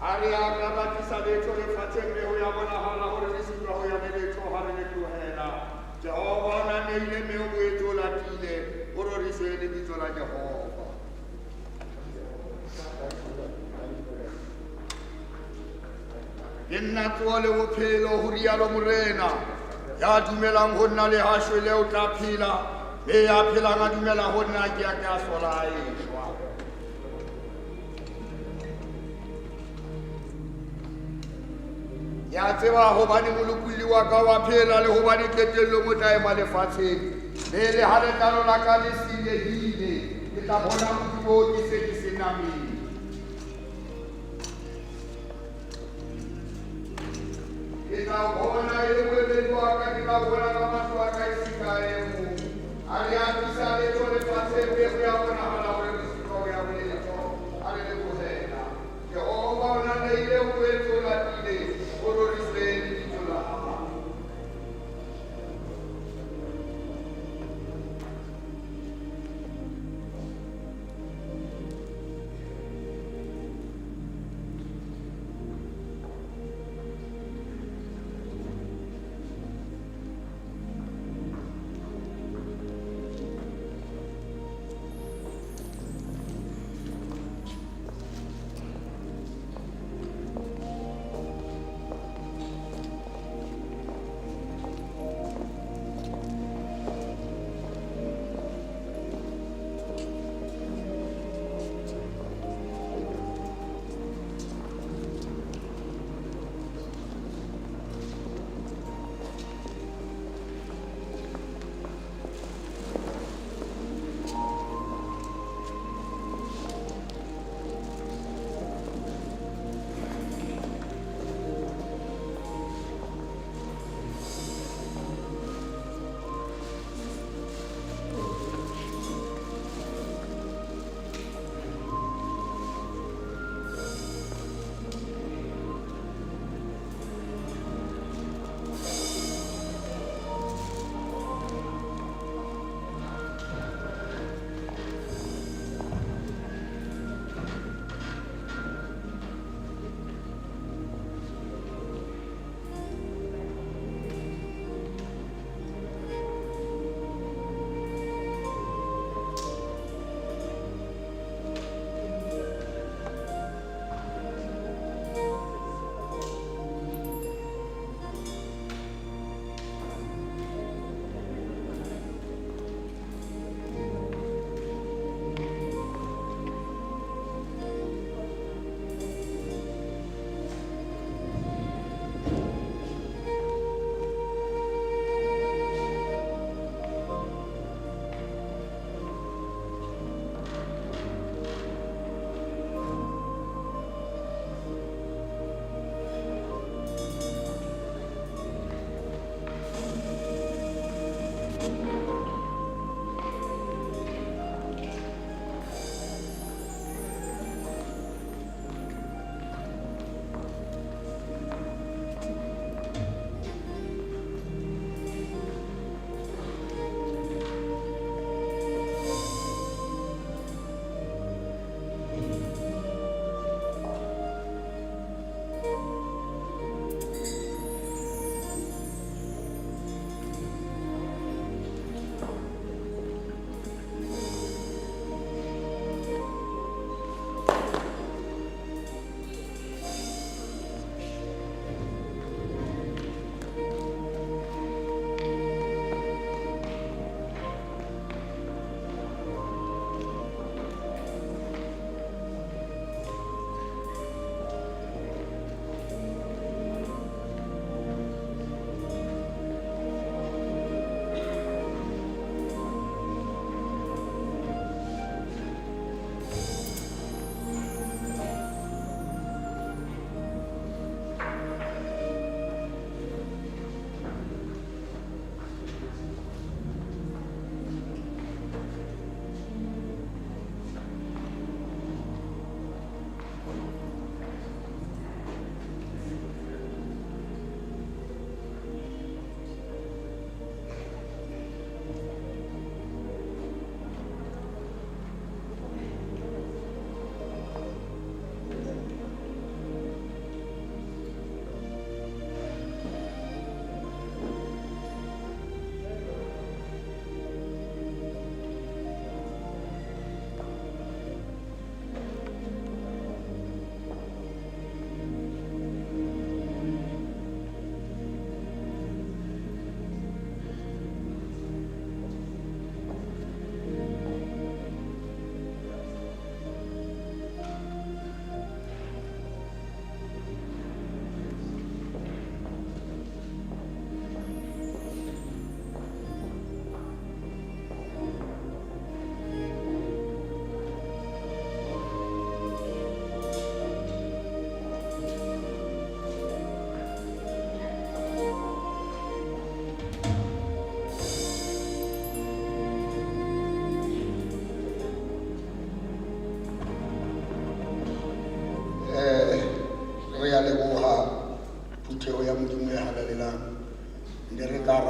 Ha re a ka ra tlisa letho lefatsheng mme ho ya bonahala hore re sitwa ho ya le letho ha re le tlohela. Jehova o na neile mme o boetse o latile, ho roriswe lebitso la Jehova. Ke nna tsoho le bophelo, ho rialo Morena. Ya dumelang ho nna le ha shwele o tla phela, mme ya phelang a dumela ho nna ke a ke a hlola a eshwa. Ke a tseba hobane molopolli wa ka wa phela le hobane qetellong o tla ema lefatsheng. Mme le ha letlalo la ka le senyehile, ke tla bona Modimo oo ke se ke se nameng. Ke tla bona e le moemedi wa ka, ke tla bona ka mahlo a ka e se ka e mong. Ha re a tlisa letho lefatsheng, mme ho ya bonahala hore re sitwa ho ya ho letho ha re le tlohela. Jehova o na neile, o boetse o latile, ho roriswe lebitso la hae.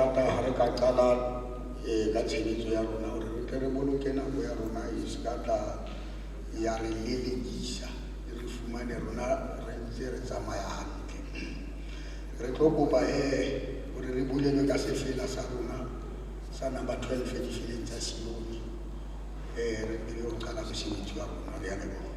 rata ha re ka qala ka tshebetso ya rona hore re tle re boloke nako ya rona e se ka tla ya re lelekisa, e re fumane rona re ntse re tsamaya hantle. Re tlo kopa he hore re bulelwe ka sefela sa rona sa number 12 difeleng tsa Sione. Re pele ho qala mosebetsi wa rona. Re a leboha.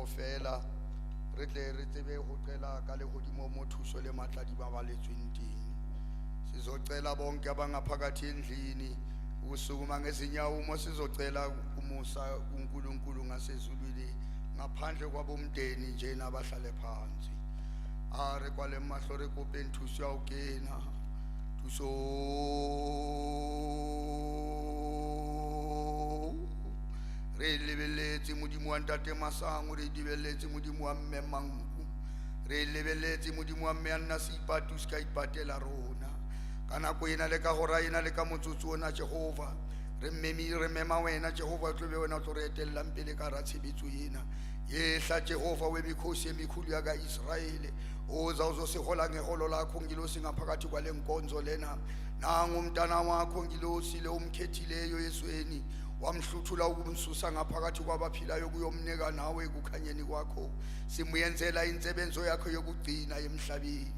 nako fela re tle re tsebe ho qela ka lehodimo mo thuso le matla di babaletsweng teng. Sizocela bonke abangaphakathi endlini ukusukuma ngezinyawo uma sizocela umusa kuNkulunkulu ngasezulwini ngaphandle kwabomndeni nje nabahlale phansi. A re kwale mahlo re kopeng thuso ya ho kena thuso. Re lebeletse Modimo wa Ntate Masango, re lebeletse Modimo wa Mme Manku, re lebeletse Modimo wa Mme Anna Seipati, o se ka ipatela rona ka nako ena le ka hora ena le ka motsotso ona. Jehova, re mmemi, re mema wena Jehova, o tlo be wena o tlo re etellang pele ka hara tshebetso ena. Yehla Jehova wemikhosi emikhulu yaka-Israyeli, uza uzosihola ngeholo lakho ngilosi ngaphakathi kwale nkonzo lena. Nangu umntana wakho ngilosi le umkhethileyo ezweni, wamhluthula ukumsusa ngaphakathi kwabaphilayo kuyomnika nawe ekukhanyeni kwakho. Simuyenzela insebenzo yakho yokugcina emhlabeni.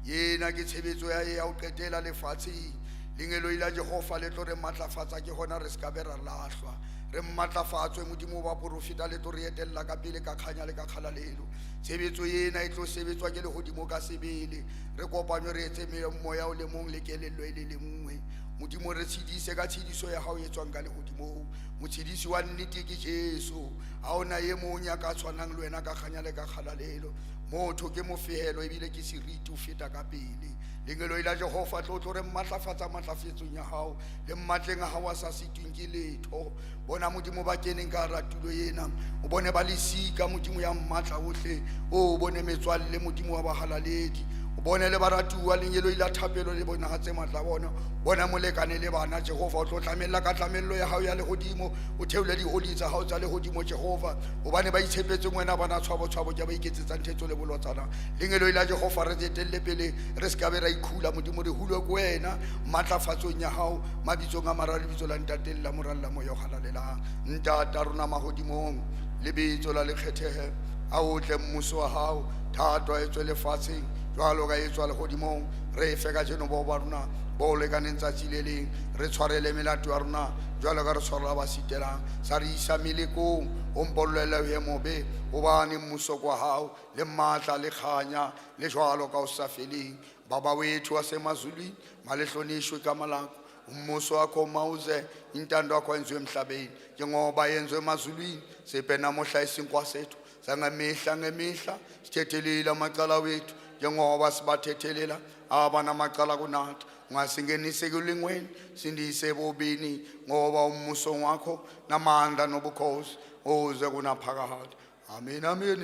Yena ke tshebetso ya ya ho qetela lefatsheng. Lengeloi la Jehova le tlo re matlafatsa, ke hona re se ka be ra lahlwa. Re matlafatswe Modimo wa porofeta, le tlo re etella ka pele ka kganya le ka kgalalelo. Tshebetso ena e tlo sebetswa ke lehodimo ka sebele. Re kopanywe re etse moya o le mong le kelello e le le nngwe. Modimo re tshedise ka tshediso ya hao e tswang ka lehodimong. Motshedisi wa nnete ke Jesu, ha hona e mong ya ka tshwanang le wena ka kganya le ka kgalalelo. Motho ke mofehelo ebile ke seriti, o feta ka pele. Lengeloi la Jehova tlo tlo re matlafatsa matlafetsong ya hao le matleng a hao a sa sitweng ke letho. Bona Modimo ba keneng ka hara tulo ena, o bone ba lesika Modimo ya matla ohle, o bone metswalle Modimo wa bahalaledi, o bone le baratuwa. Lengeloi la thapelo le bonahatse matla a bona. Bona molekane le bana Jehova, o tlo tlamella ka tlamello ya hao ya lehodimo, o theole diholi tsa hao tsa lehodimo Jehova, hobane ba itshepetseng wena bana tshwabo tshwabo ke ba iketsetsang thetso le bolotsana. Lengeloi la Jehova re etelle pele, re se ka be ra ikhula Modimo, re hulwe ke wena matlafatsong ya hao, mabitsong a mararo, lebitso la Ntate le la Mora le la Moya o Halalelang. Ntata rona mahodimong, lebitso la lekgethehe, a o tle mmuso wa hao, thato a etswe lefatsheng jwalo ka etswa lehodimong. Re fe kajeno bao ba rona bo lekaneng tsatsi le leng, re tshwarele melato ya rona jwalo ka re tshwarela ba sitelang, sa re isa melekong, o mpollele ho e mobe, hobane mmuso kwa hao le matla le kganya le jwalo ka o sa feleng. Baba wethu wasemazulwini, malihlonishwe igama lakho, umbuso wakho mawuze, intando yakho yenziwe emhlabeni njengoba yenziwe emazulwini. Siphe namuhla isinkwa sethu sangemihla ngemihla, sithethelele amacala wethu njengoba sibathethelela abanamacala kunathi, ungasingenisi ekulingweni, sindise ebubini, ngoba umbuso wakho namandla nobukhosi uze kunaphakade. Amen, amen.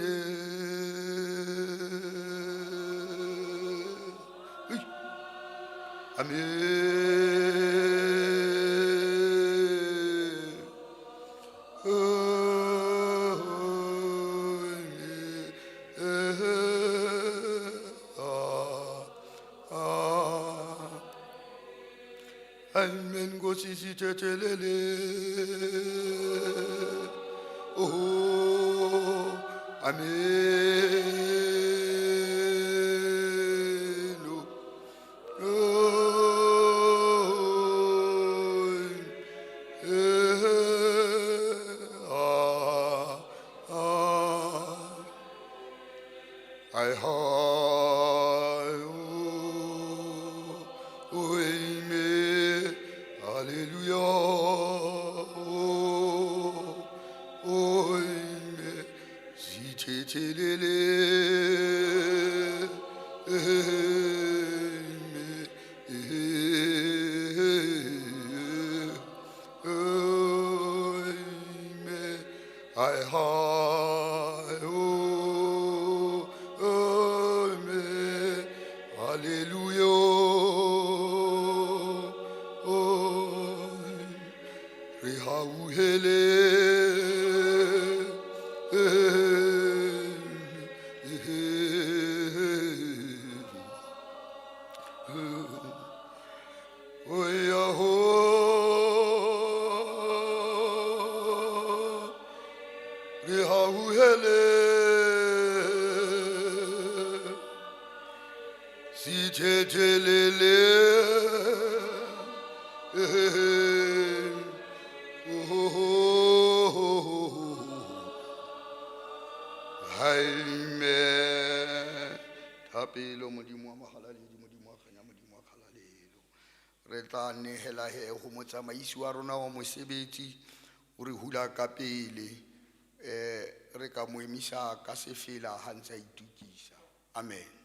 Hey. Amen. Amen. Nkosi sithethelele. Oh, amen. Oh, eh, ah, ah. I oh, oh, amen, hallelujah, oh, oh, amen, sithethelele, amen, oh, amen, I oh, amen, hallelujah, oh, re hauhele, amen, oh, Yahoo, re hauhele, sithethelele, oh, Haime thapelo Modimo wa mohalaledi, Modimo wa kganya, Modimo wa kgalalelo. Re tla nehela he ho motsamaisi wa rona wa mosebetsi, o re hula ka pele, re ka mo emisa ka sefela ha ntse a itukisa. Amen.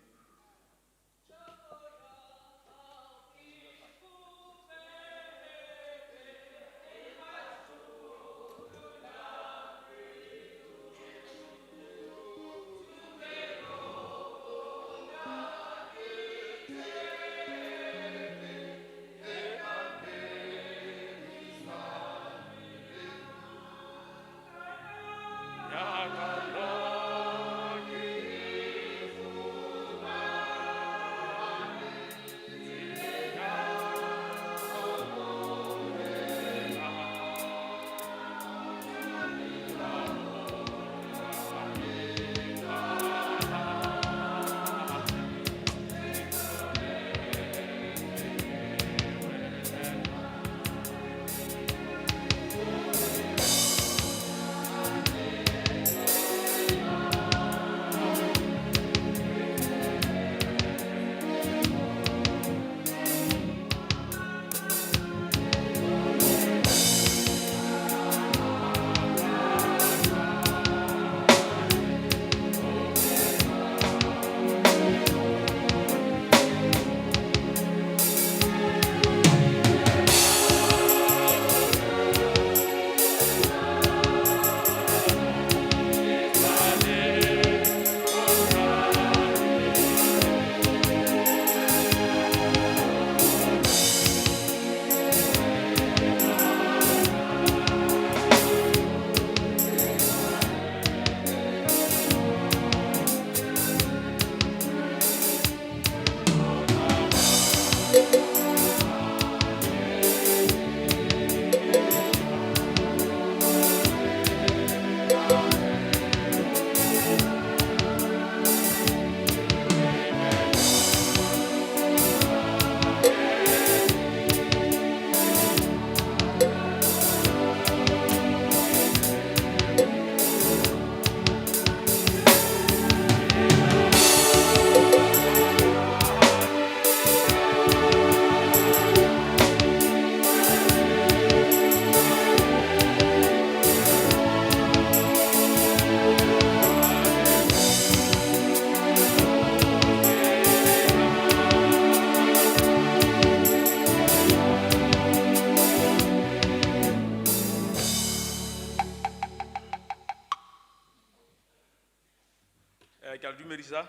Ke a le dumedisa,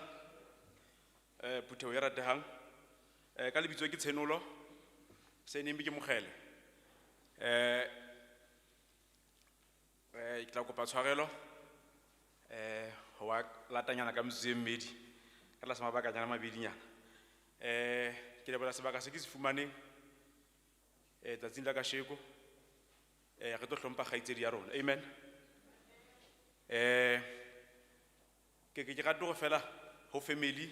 phutheho e ratehang. Ka lebitso ke Tshenolo, surname ke Mokgele. Ke tla kopa tshwarelo, ho wa latanyana ka metsotso e mmedi, ka tlasa mabakanyana a mabedinyana. Ke leboha sebaka se ke se fumaneng, tsatsing la kasheko, re tlo hlompha kgaitsedi ya rona. Amen. Ke rata hore fela ho family,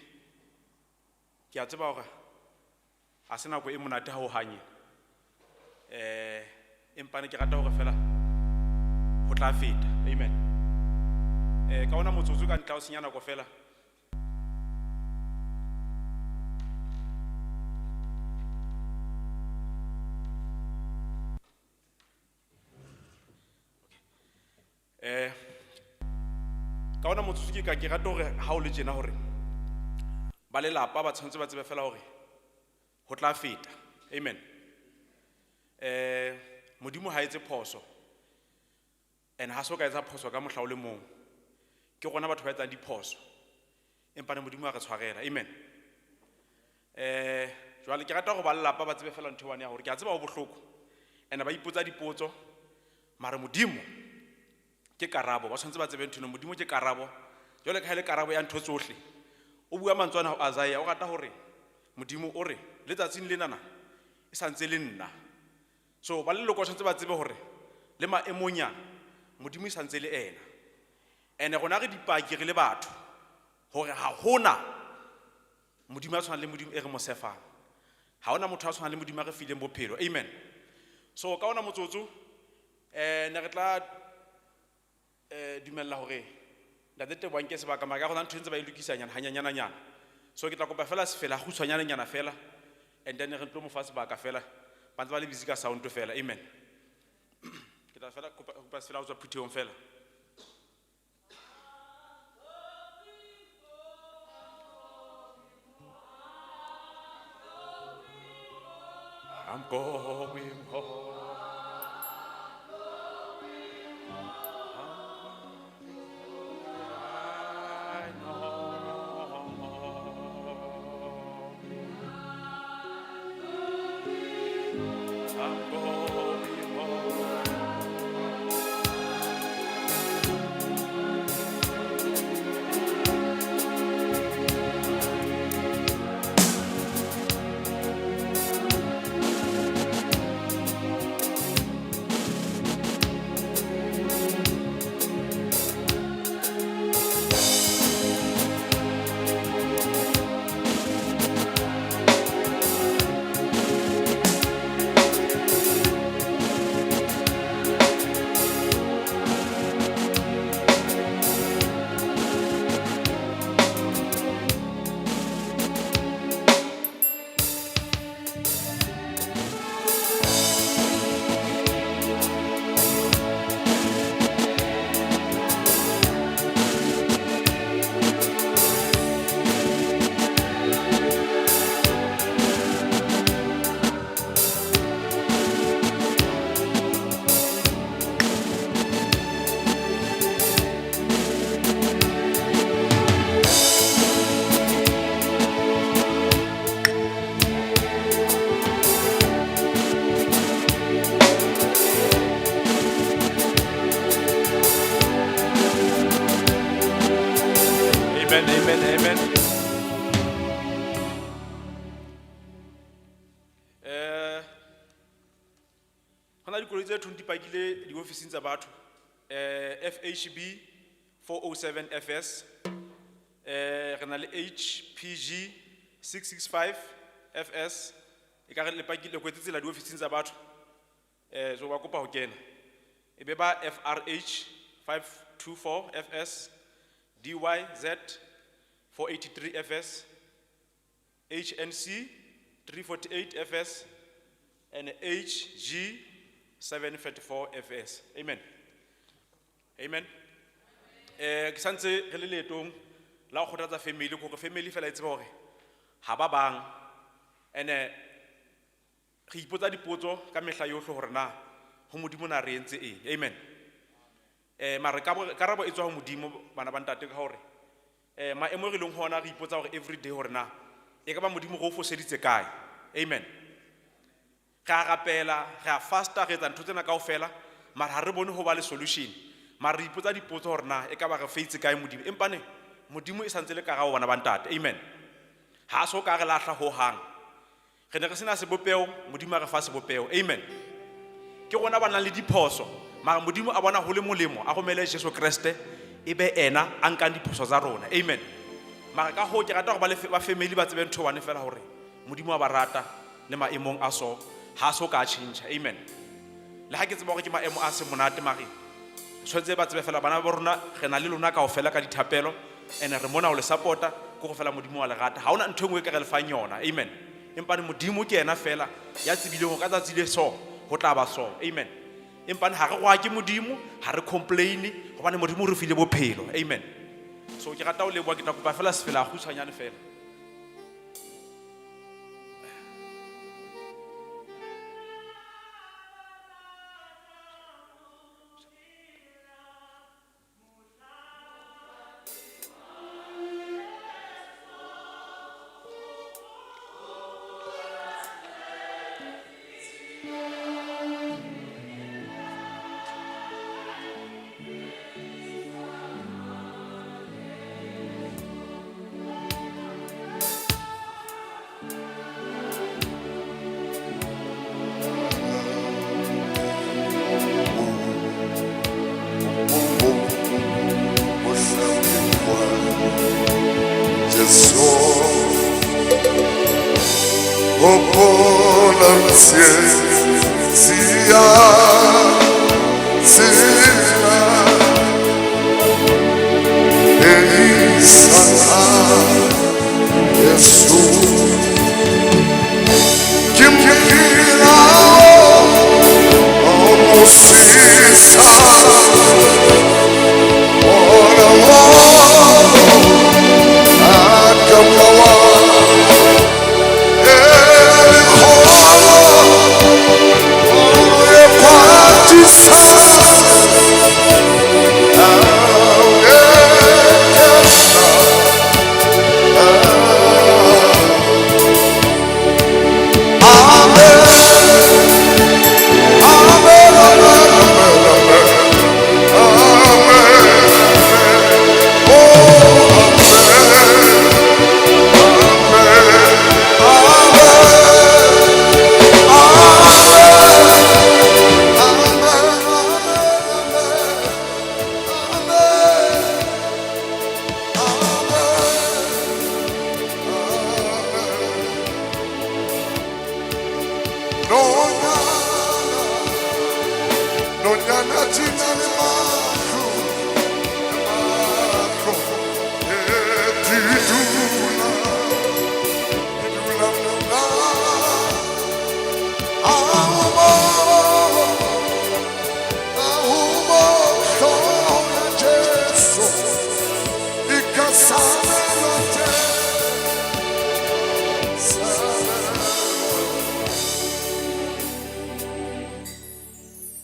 ke a tseba hore ha se nako e monate ha o hanye. Empa ne ke rata hore fela ho tla feta. Amen. Ka ona motsotso ka ntle ho senya nako fela. Ka ona motsotso ke ka ke rata hore ha o le tjena hore ba lelapa ba tshwanetse ba tsebe fela hore ho tla feta. Amen. Modimo ha etse phoso. And ha so ka etsa phoso ka mohla o le mong. Ke rona batho ba etsang diphoso. Empa ne Modimo a re tshwarela. Amen. Jwale ke rata hore ba lelapa ba tsebe fela ntho e one ya hore ke a tseba ho bohloko. And ba ipotsa dipotso. Mare Modimo ke karabo, ba tshwanetse ba tsebe ntho eno, Modimo ke karabo. Jwale ka ha e le karabo ya ntho tsohle. O bua mantswe ana ho Isaiah, o rata hore Modimo o re letsatsing lenana e santse le nna. So ba leloko ba tshwanetse ba tsebe hore le maemong yana Modimo e santse le ena. And rona re dipaki re le batho hore ha hona Modimo a tshwanang le Modimo e re mo sefang. Ha hona motho a tshwanang le Modimo a re fileng bophelo. Amen. So ka ona motsotso, ne re tla, dumella hore Ntate Teboho a nke sebaka mara ka gona ntho e ntse ba e lokisanyana hanyanyananyana. So ke tla kopa fela sefela kgutshwanyanenyana fela and then re tlo mo fa sebaka fela. Ba ntse ba le busy ka sound fela. Amen. Ke tla fela kopa sefela ho tswa phuthehong fela. I'm going home. I know. I'm going home. Amen, amen, amen. Ho na le dikoloi tse thong di pakile diofising tsa batho. FHB 407 FS. Re na le HPG 665 FS. E ka re le pakile kwetse tsela diofising tsa batho. So ba kopa ho kena. E be ba FRH 524 FS, DYZ 483 FS, HNC 348 FS, and HG 734 FS. Amen. Amen. Ke santse re le leetong la ho kgothatsa family, hore family fela e tsebe hore ha ba bang. And re ipotsa dipotso ka mehla yohle hore na ho Modimo na re entse eng. Amen. Mara karabo e tswa ho Modimo, bana ba ntate, ka hore, maemo re leng ho ona re ipotsa hore every day hore na e ka ba Modimo re o foseditse kae. Amen. Re a rapela, re a fasta, re etsa ntho tsena kaofela, mara ha re bone ho ba le solution. Mara re ipotsa dipotso hore na e ka ba re feitse kae Modimo. Empa ne Modimo e santse le karabo, bana ba ntate. Amen. Ha a so ka re lahla ho hang. Re ne re sena sebopeho, Modimo a re fa sebopeho. Amen. Ke rona ba nang le diphoso, mara Modimo a bona ho le molemo, a romele Jesu Kreste, e be ena a nkang diphoso tsa rona. Amen. Mara ka hoo ke rata hore ba family ba tsebe ntho one fela hore Modimo wa ba rata le maemong a so, ha so ka tjhentjha. Amen. Le ha ke tseba hore ke maemo a se monate, mare tshwanetse ba tsebe fela bana ba rona re na le lona kaofela ka dithapelo, and re mona ho le support-a, ke go fela Modimo wa le rata. Ha hona ntho e nngwe e ka re le fang yona. Amen. Empa Modimo ke yena fela ya tsebileng hore ka tsatsi le so ho tla ba so. Amen. Empa ha re rwake Modimo, ha re complain, hobane Modimo o re file bophelo. Amen. So ke rata ho leboha, ke tla kopa fela sefela kgutshwanyane fela.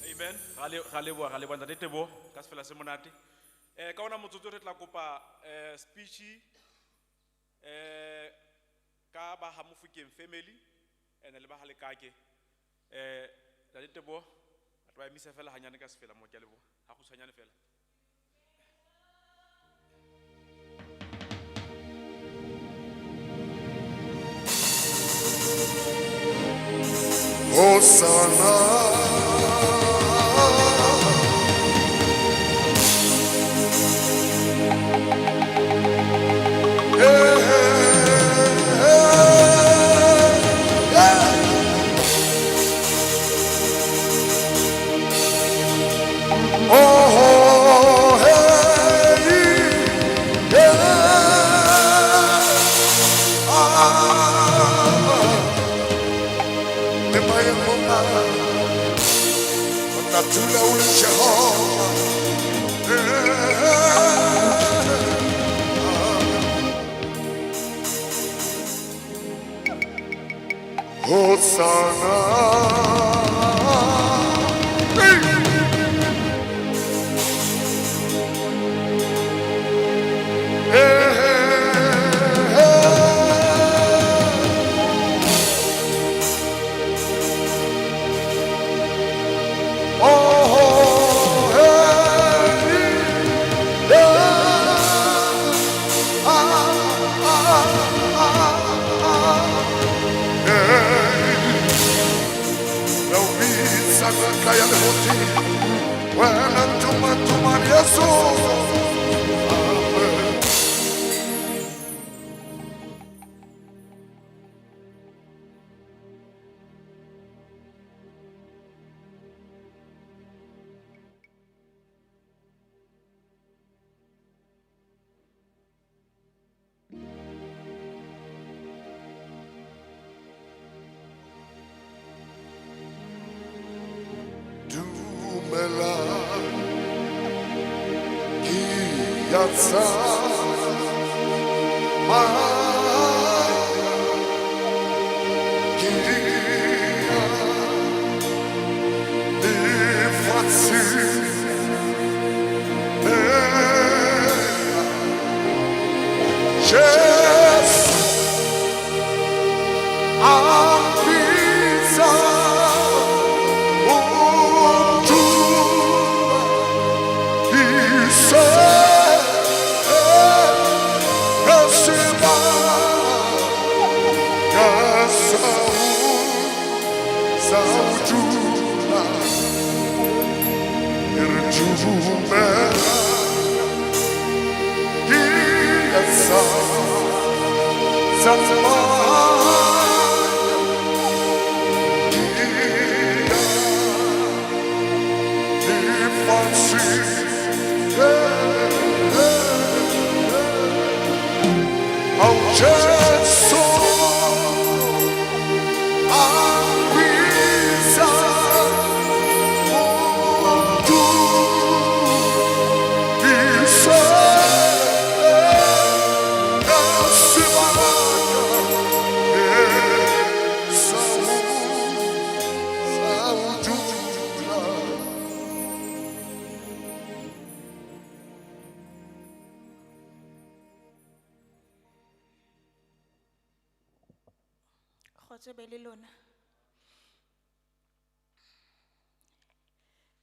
Amen. Ga leboa, ga leboa ntate Teboho ka sefela se monate. Ka ona motsotso re tla kopa speech ka ba ha Mofokeng family ene le ba ha Lekake. Ntate Teboho re ba emisa fela hanyane ka sefela mo, ke a leboha. Ha kgutshwanyane fela. Hosanna.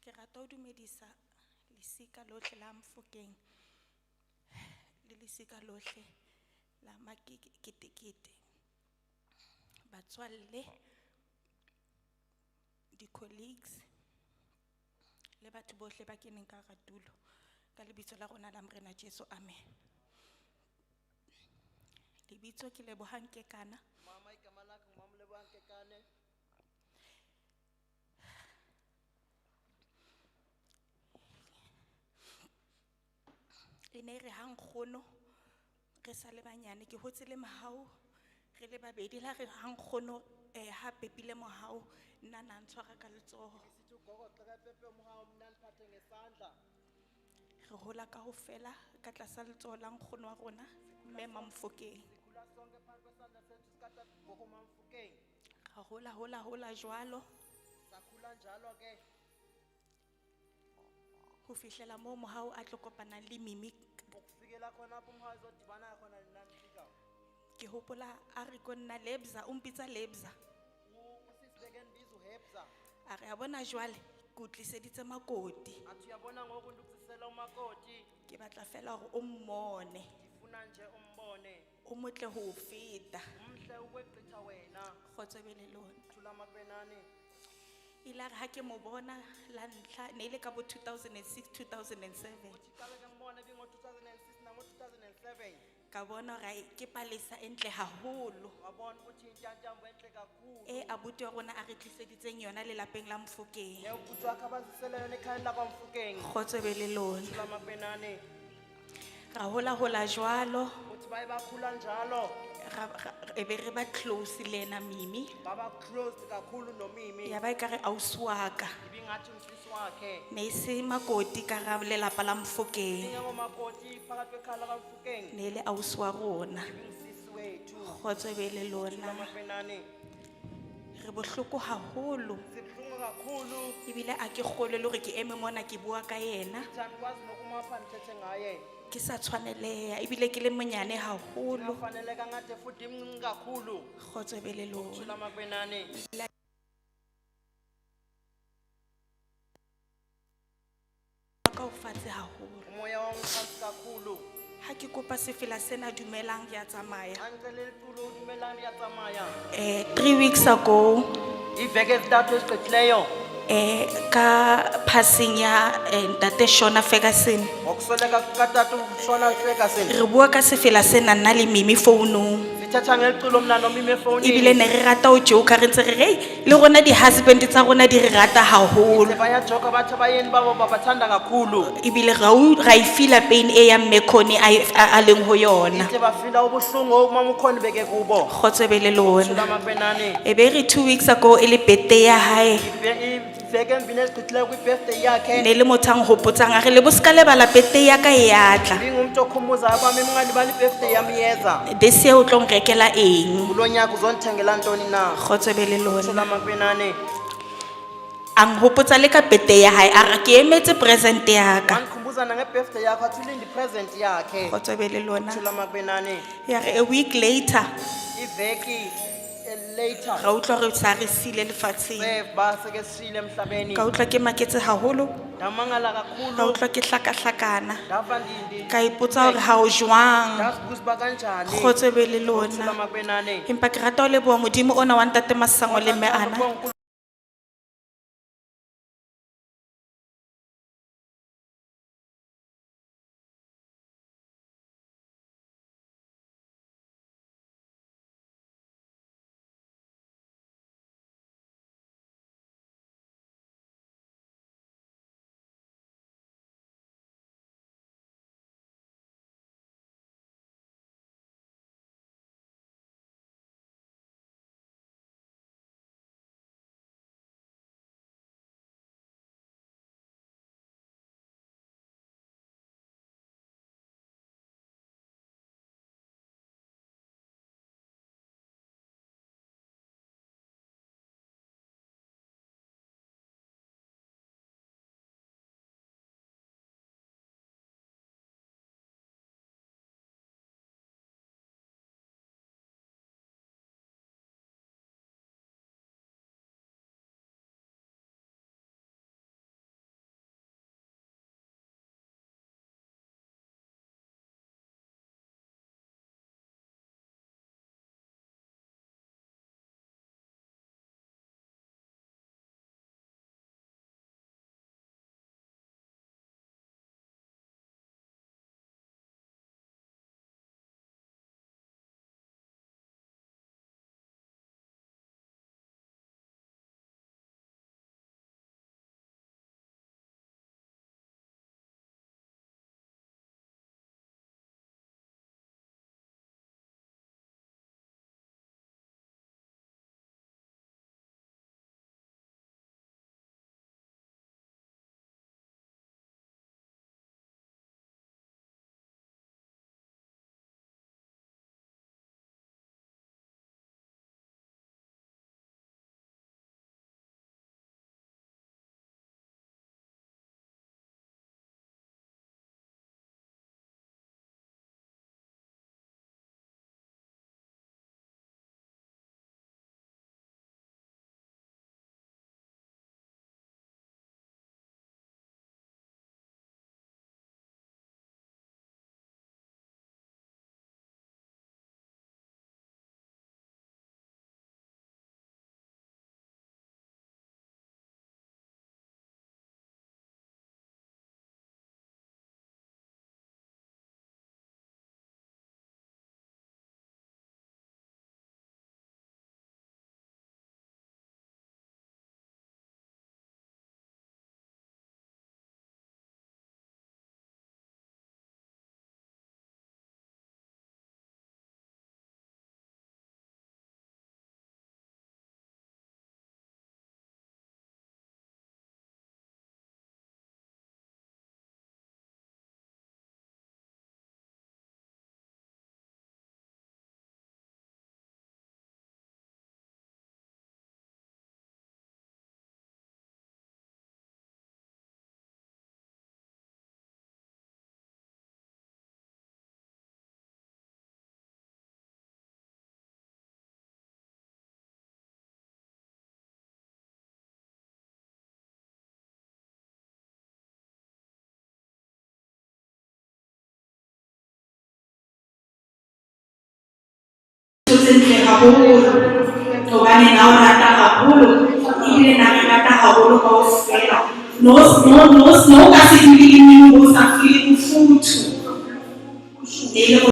Ke rata ho dumedisa lesika lohle la Mofokeng le lesika lohle la Maketekete, batswalle, di-colleagues le batho bohle ba keneng ka hara tulo ka lebitso la rona la Morena Jesu, amen. Lebitso ke Lebohang Kekana. Mama, igama lakho ngumama Lebohang Kekane. E ne re ha nkgono re sa le banyane, ke hotse le Mohau re le babedi, la re ha nkgono ha pepile Mohau nna na ntshwara ka letsoho. Sithi ugogo xa kepepe uMohau mna ndiphathe ngesandla. Re hola kaofela ka tlasa letsoho la nkgono wa rona mme Mamofokeng. Sikhula sonke phansi kwesandla sethu sikatata uMamofokeng. Ra hola hola hola jwalo. Sakhula njalo ke. Ho fihlela moo Mohau a tlo kopanang le Mimi. Ukufikela khona apho uMohau ezodibana khona nantsika. Ke hopola a re ko nna Lebza, o mpitsa Lebza. Usisi bekendibiza uHebza. A re a bona jwale ke o tliseditse makoti. Athi uyabona ngoku ndikuzisela umakoti. Ke batla fela hore o mmone. Ndifuna nje umbone. O motle ho o feta. Umhle ukwegqitha wena. Kgotso be le lona. Thula makubenani. Ile a re ha ke mo bona la ntlha ne ile ka bo 2006 2007. Uthi xa bekembona ibingo-2006 nango-2007. Ka bona hore ai, ke palesa e ntle haholo. Wabona ukuthi intyantyambo entle kakhulu. E abuti wa rona a re tliseditseng yona lelapeng la Mofokeng. Le ubhuti wakhe abazisele yona ekhayeni lakwaMofokeng. Kgotso be le lona. Thula makubenani. Ra hola hola jwalo. Uthi baye bakhula njalo. E be re ba close le yena Mimi. Baba close kakhulu noMimi. Ya ba ekare ausi wa ka. Ibingathi umsisi wakhe. Ne e se makoti ka hara lelapa la Mofokeng. Ingengomakoti phakathi kwekhaya lakwaMofokeng. Ne e le ausi wa rona. Ibingusisi wethu. Kgotso be le lona. Thula makubenani. Re bohloko haholo. Sibuhlungu kakhulu. Ebile a ke kgolwe le hore ke eme mona ke bua ka yena. Ithi andikwazi nokuma apha ndithethe ngaye. Ke sa tshwaneleha ebile ke le monyane haholo. Ndingafaneleka ngathi futhi imncinci kakhulu. Kgotso be le lona. Thula makubenani. Ka o fatshe haholo. Umoya wam uphantsi kakhulu. Ha ke kopa sefela sena dumelang ke a tsamaya. Xa ndicela eli culo udumelang ndiyatsamaya. 3 weeks ago. Iiveki ezintathu ezigqithileyo. Ka passing ya Ntate Shona Ferguson. Ngokusweleka kukatata uShona Ferguson. Re bua ka sefela sena nna le Mimi founung. Sithetha ngeli culo mna noMimi efowunini. Ebile ne re rata ho joka re ntse re re, hey, le rona di-husband tsa rona di re rata haholo. Ithe bayajoka bathi abayeni babo babathanda kakhulu. Ebile ra e feel-a pain e ya mme Connie a leng ho yona. Ithe bafila ubuhlungu umama uConnie beke kubo. Kgotso be le lona. Thula makubenani. E be re 2 weeks ago e le birthday ya hae. Iveki embini ezigqithileyo kwi-birthday yakhe. Ne le motho a nhopotsang a re le bo ska lebala birthday ya ka e a tla. Ibingumntu okhumbuzayo uba ningalibali i-birthday yam iyeza. This year o tlo nrekela eng? Kulo nyaka uzondithengela ntoni na? Kgotso be le lona. Thula makubenani. A nhopotsa le ka birthday ya hae, a re ke emetse present ya ka. Wandikhumbuza nange-birthday yakho, athi ulinde i-present yakhe. Kgotso be le lona. Thula makubenani. Ya re a week later. Iveki later. Ra utlwa re sa re siile lefatsheng. Seva seke sishiyile emhlabeni. Ka utlwa ke maketse haholo. Ndamangala kakhulu. Ka utlwa ke hlakahlakana. Ndava ndi- Ka ipotsa hore ha o jwang. Ndazibuza uba kanjani. Kgotso be le lona. Thula makubenani. Empa ke rata ho leboha Modimo ona wa Ntate Masango le Mme Ana. Tse ntle haholo hobane na o rata haholo ebile na re rata haholo kaofela. No no no no ka se dule le mmino o sa feel mofuthu. Ne e le ho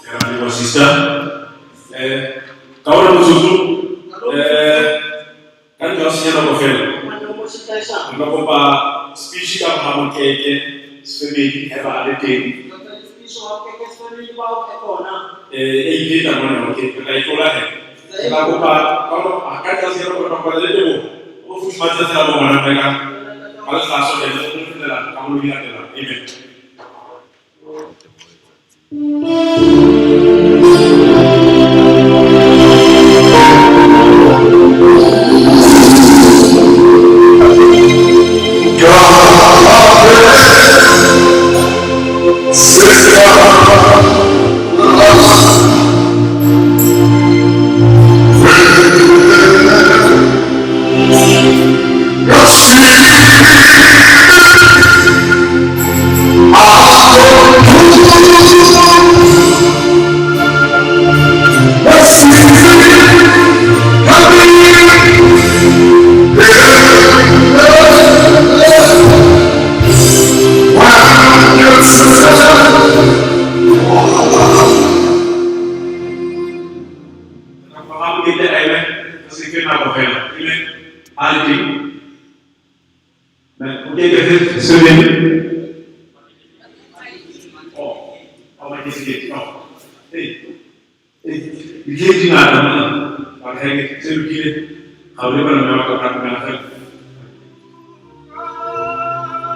Ke a leboha, sister. Ka ona motsotso, ka ntle ho senya nako fela, nka kopa speech ka ha Mokeke Sefemedi haeba a le teng. E ipheta mona, okay, re tla e tlola he. Re tla kopa ka hore a ka tla senya nako, re tla kopa le Teboho o futhumatse fela bo ngwana mme ka lehlaso then re fetela karolong e latelang. Amen. Ha Mokete a eme, re se fe nako fela. Amen. Ha le teng. Mokete Sefemedi. Oh, oh, Makete, oh. Hey. Hey, di di ngata mona. Ba re se lokile. Ha o lebala mme wa ka ka dumela fela.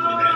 Amen.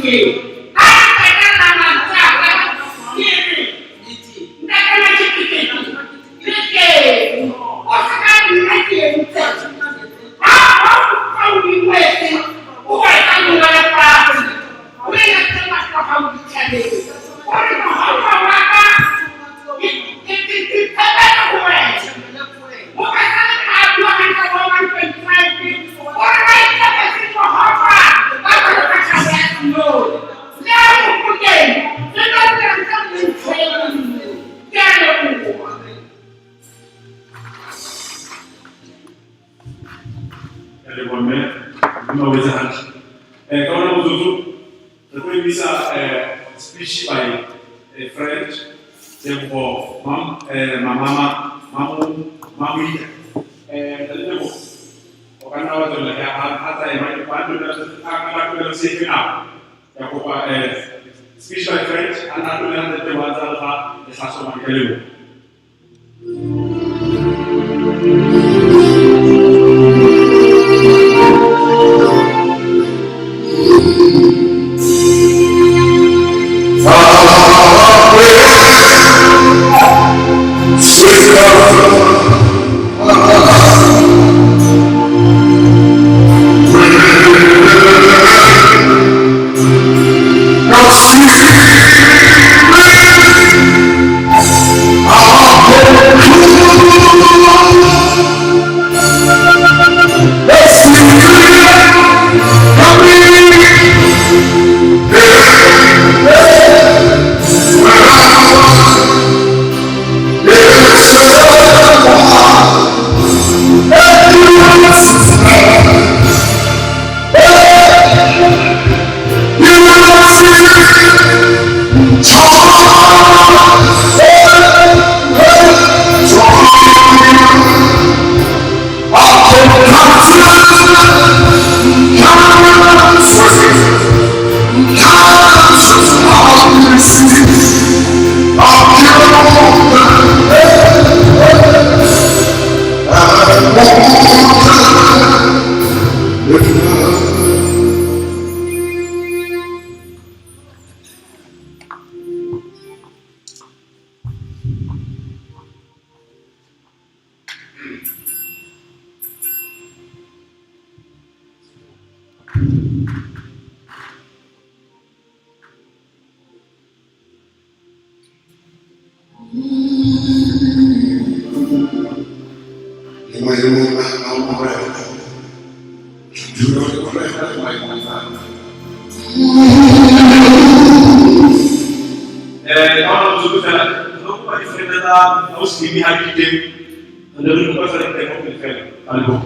Mofokeng. Ha ke qetella mantswe a ka, ke re, Ntate Matshepeteke, le teng. O se ka nna ke entse. Ha o di ngwetse, o batla monga lefatshe. O ena tse mahlo ha o ditjhabeng. O re mohauwa wa ka, ke tshepela ho wena. Mopesale ha a bua hantle ho 125, o re ba itshepetse Jehova, ba boloka thabo ya Sione. Le a Mofokeng, le tlo dula ntse le le ntho e le nngwe. Ke a leboha. Ke a leboha mme, Modimo a o etse hantle. Ka ona motsotso re tlo emisa speech by a friend Tebogo Mam Mamama Mamu Mamuita. Ntate Tebogo, o ka nna wa tswella he ha tsa ema ke ba tlohela a ka tlohela se fe nako. Ke a kopa speech by friend a nna tlohela Ntate Tebogo a ntse a re fa lehlaso mane. Ke a leboha. Ka ona motsotso fela, re tlo kopa di-friend tsa ausi Mimi ha di le teng. Re ne re kopa fela diteko pele fela. Ka leboha.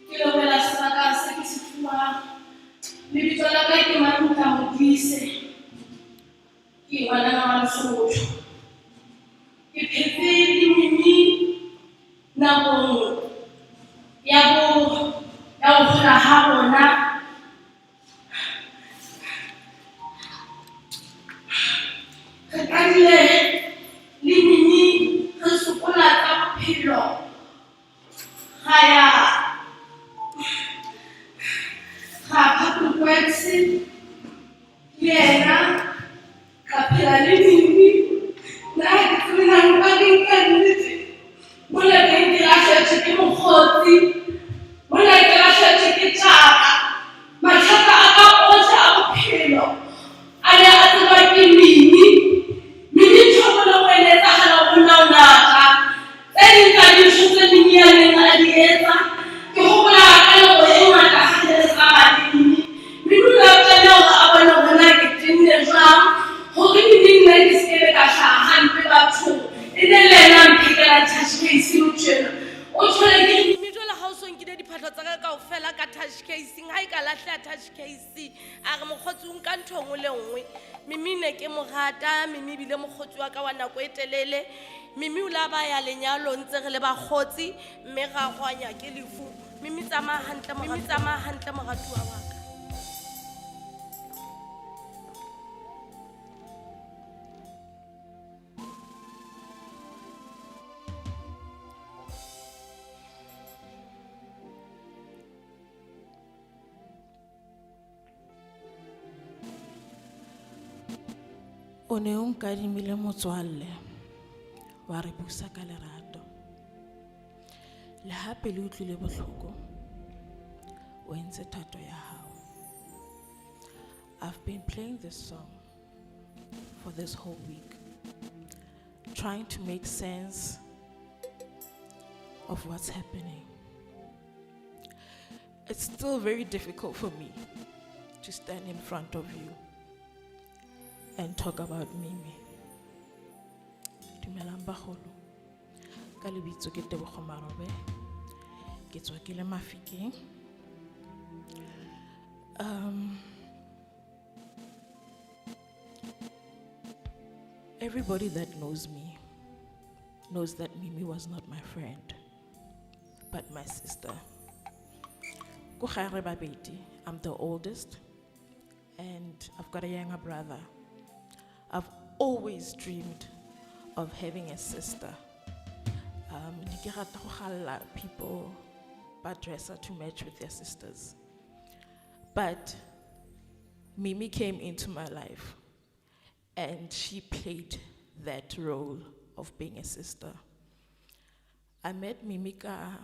Ke lebohela sebaka se ke se fuwang. Lebitso la ka ke Maruta Modise. Ke ngwanana wa Lesotho. Ke phetse le Mimi nakong ya bo ya ho hola ha rona. Re qadile le Mimi re sokola ka bophelo. Ra ya ra Public Works le yena ka phela le Mimi. Nna ha ke tsebe na nka reng ka nnete. Mona teng ke lahlehetswe ke mokgotsi, mona ke lahlehetswe ke tjaka. Mathata a ka ohle a bophelo a ne a tseba ke Mimi. Mimi ntho e nngwe le e nngwe e ne etsahala lahle a touch case a re mokgotsi o nka ntho e nngwe le nngwe. Mimi ne ke mo rata, Mimi ebile mokgotsi wa ka wa nako e telele. Mimi o la ba ya lenyalo ntse re le bakgotsi mme ra gwanya ke lefu. Mimi tsamaya hantle, Mimi tsamaya hantle moratuwa wa ka. O ne o nkadimile motswalle wa re busa ka lerato. Le ha pele o utlwile bohloko, o entse thato ya hao. I've been playing this song for this whole week, trying to make sense of what's happening. It's still very difficult for me to stand in front of you and talk about Mimi. Dumelang bagolo. Ka lebitso ke Tebogo Marobe. Ke tswa ke le Mafikeng. Everybody that knows me knows that Mimi was not my friend, but my sister. Ko gae re babedi, I'm the oldest, and I've got a younger brother. I've always dreamed of having a sister. Ne ke rata go galla people ba dressa to match with their sisters. But Mimi came into my life and she played that role of being a sister. I met Mimi ka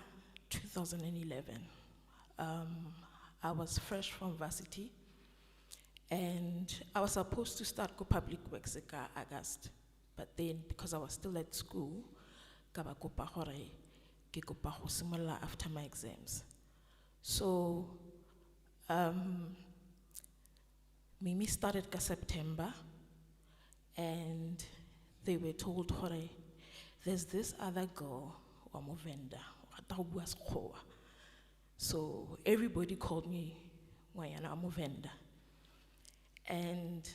2011. I was fresh from varsity and I was supposed to start go public works ka August, but then because I was still at school, ka ba kopa gore ke kopa go simolola after my exams. So Mimi started ka September, and they were told gore there's this other girl wa Movenda, o rata go bua Sekgowa. So everybody called me ngwanyana wa Movenda. And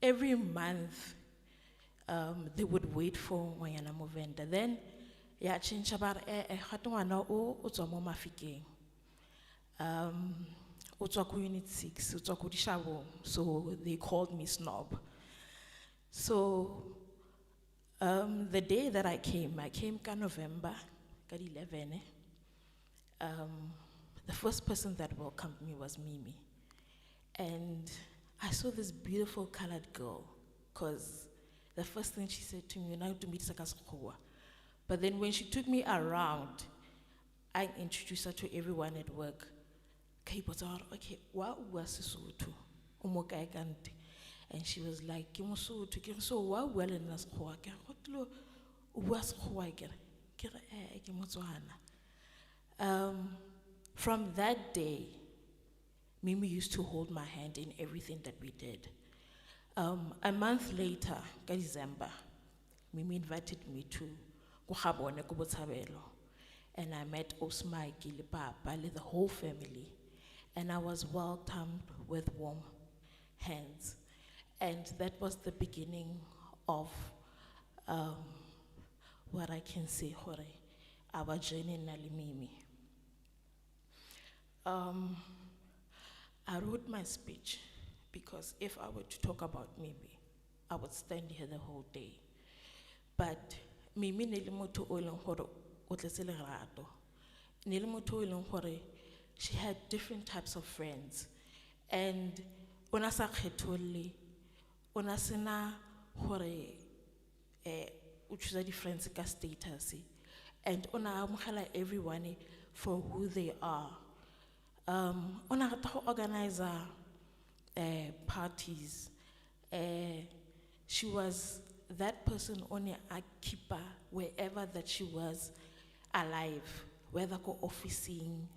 every month, they would wait for ngwanyana Movenda. Then, ya tšhentšha ba re, gate ngwana o, o tswa mo Mafikeng. O tswa ko Unit 6, o tswa ko Dishabong. So they called me snob. So the day that I came ka November, ka di 11. The first person that welcomed me was Mimi. And I saw this beautiful colored girl, because the first thing she said to me, now to meet ka Sekgowa. But then when she took me around, I introduced her to everyone at work. Ka ipotsa gore, okay, wa o bua Sesotho? O mo kae kante? And she was like, ke Mosotho. Ke re, so wa bua le nna Sekgowa? Ke re, go tlilo, o bua Sekgowa ke re? Ke re, ke Motswana. From that day, Mimi used to hold my hand in everything that we did. A month later, ka December, Mimi invited me to ko ga bone, ko Botshabelo. And I met Osmaki, le papa, le the whole family. And I was welcomed with warm hands. And that was the beginning of what I can say, hore, our journey na le Mimi. I wrote my speech because if I were to talk about Mimi, I would stand here the whole day. But Mimi ne le motho o e leng gore o tletse lerato. Ne le motho o e leng gore she had different types of friends. And o na sa kgetholle, o na sena gore, o choose di-friends ka status. And o na amogela everyone for who they are. O na rata go organize parties. She was that person o ne a keeper wherever that she was alive, whether ko officing,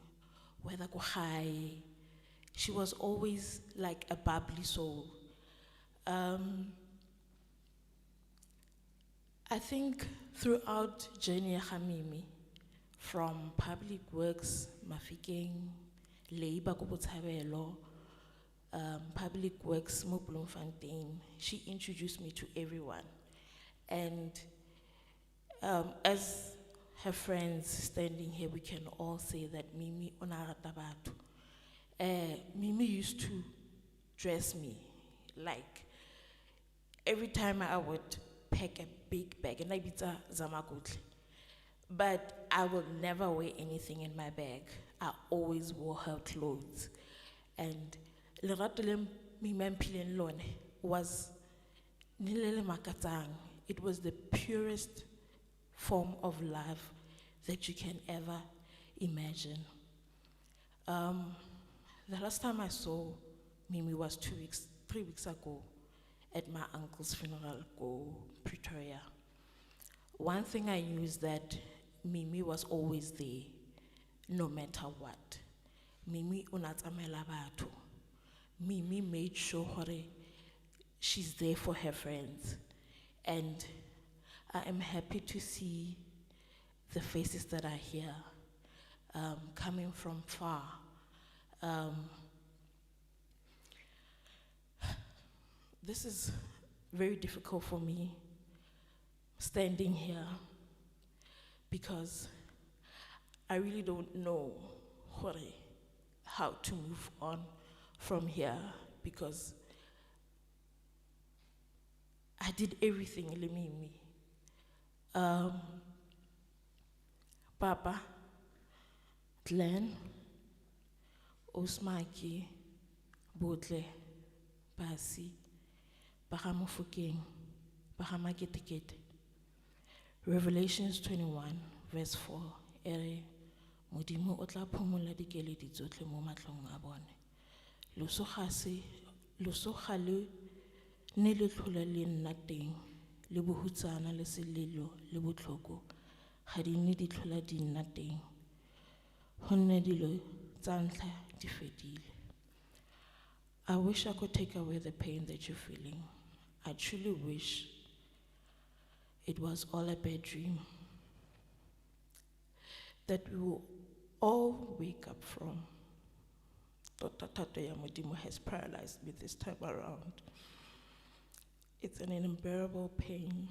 whether ko gae. She was always a bubbly soul. I think throughout journey ya ga Mimi, from public works, Mafikeng, labor ko Botshabelo, Public Works mo Bloemfontein. She introduced me to everyone. And as her friends standing here, we can all say that Mimi o na rata batho. Mimi used to dress me like every time I would pack a big bag, and I bitsa zamakutle. But I will never wear anything in my bag. I always wore her clothes. And lerato le Mimi a mphileng lone was ne le le makatsang. It was the purest form of love that you can ever imagine. The last time I saw Mimi was 3 weeks ago at my uncle's funeral, go Pretoria. One thing I knew is that Mimi was always there, no matter what. Mimi o na tsamaela batho. Mimi made sure hore she's there for her friends. And I am happy to see the faces that are here, coming from far. This is very difficult for me, standing here, because I really don't know how to move on from here, because I did everything le Mimi. Papa, Glenn, Osmaki, Botle, Basi, Bagamofokeng, Bagamaketekete. Revelations 21, verse 4, ere, Modimo o tla phomola dikeledi tsotlhe mo matlhong a bone. Loso ga se, loso ga le ne le tlhole le nna teng, le bohutsana le selelo le botlhoko ga di ne di tlhola di nna teng. Gonne dilo tsa ntlha di fedile. I wish I could take away the pain that you're feeling. I truly wish it was all a bad dream that we will all wake up from. Tota thato ya Modimo has paralyzed me this time around. It's an unbearable pain,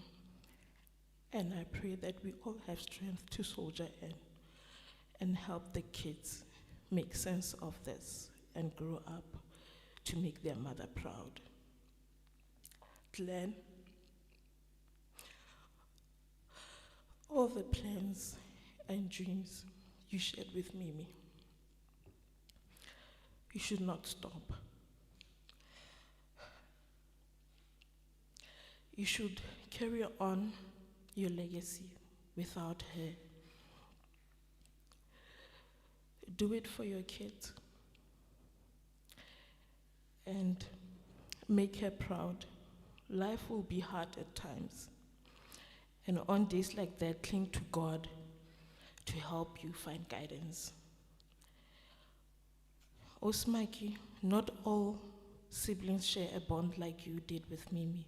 and I pray that we all have strength to soldier in and help the kids make sense of this and grow up to make their mother proud. Glenn, all the plans and dreams you shared with Mimi, you should not stop. You should carry on your legacy without her. Do it for your kids and make her proud. Life will be hard at times. And on days like that, cling to God to help you find guidance. Osmaki, not all siblings share a bond like you did with Mimi.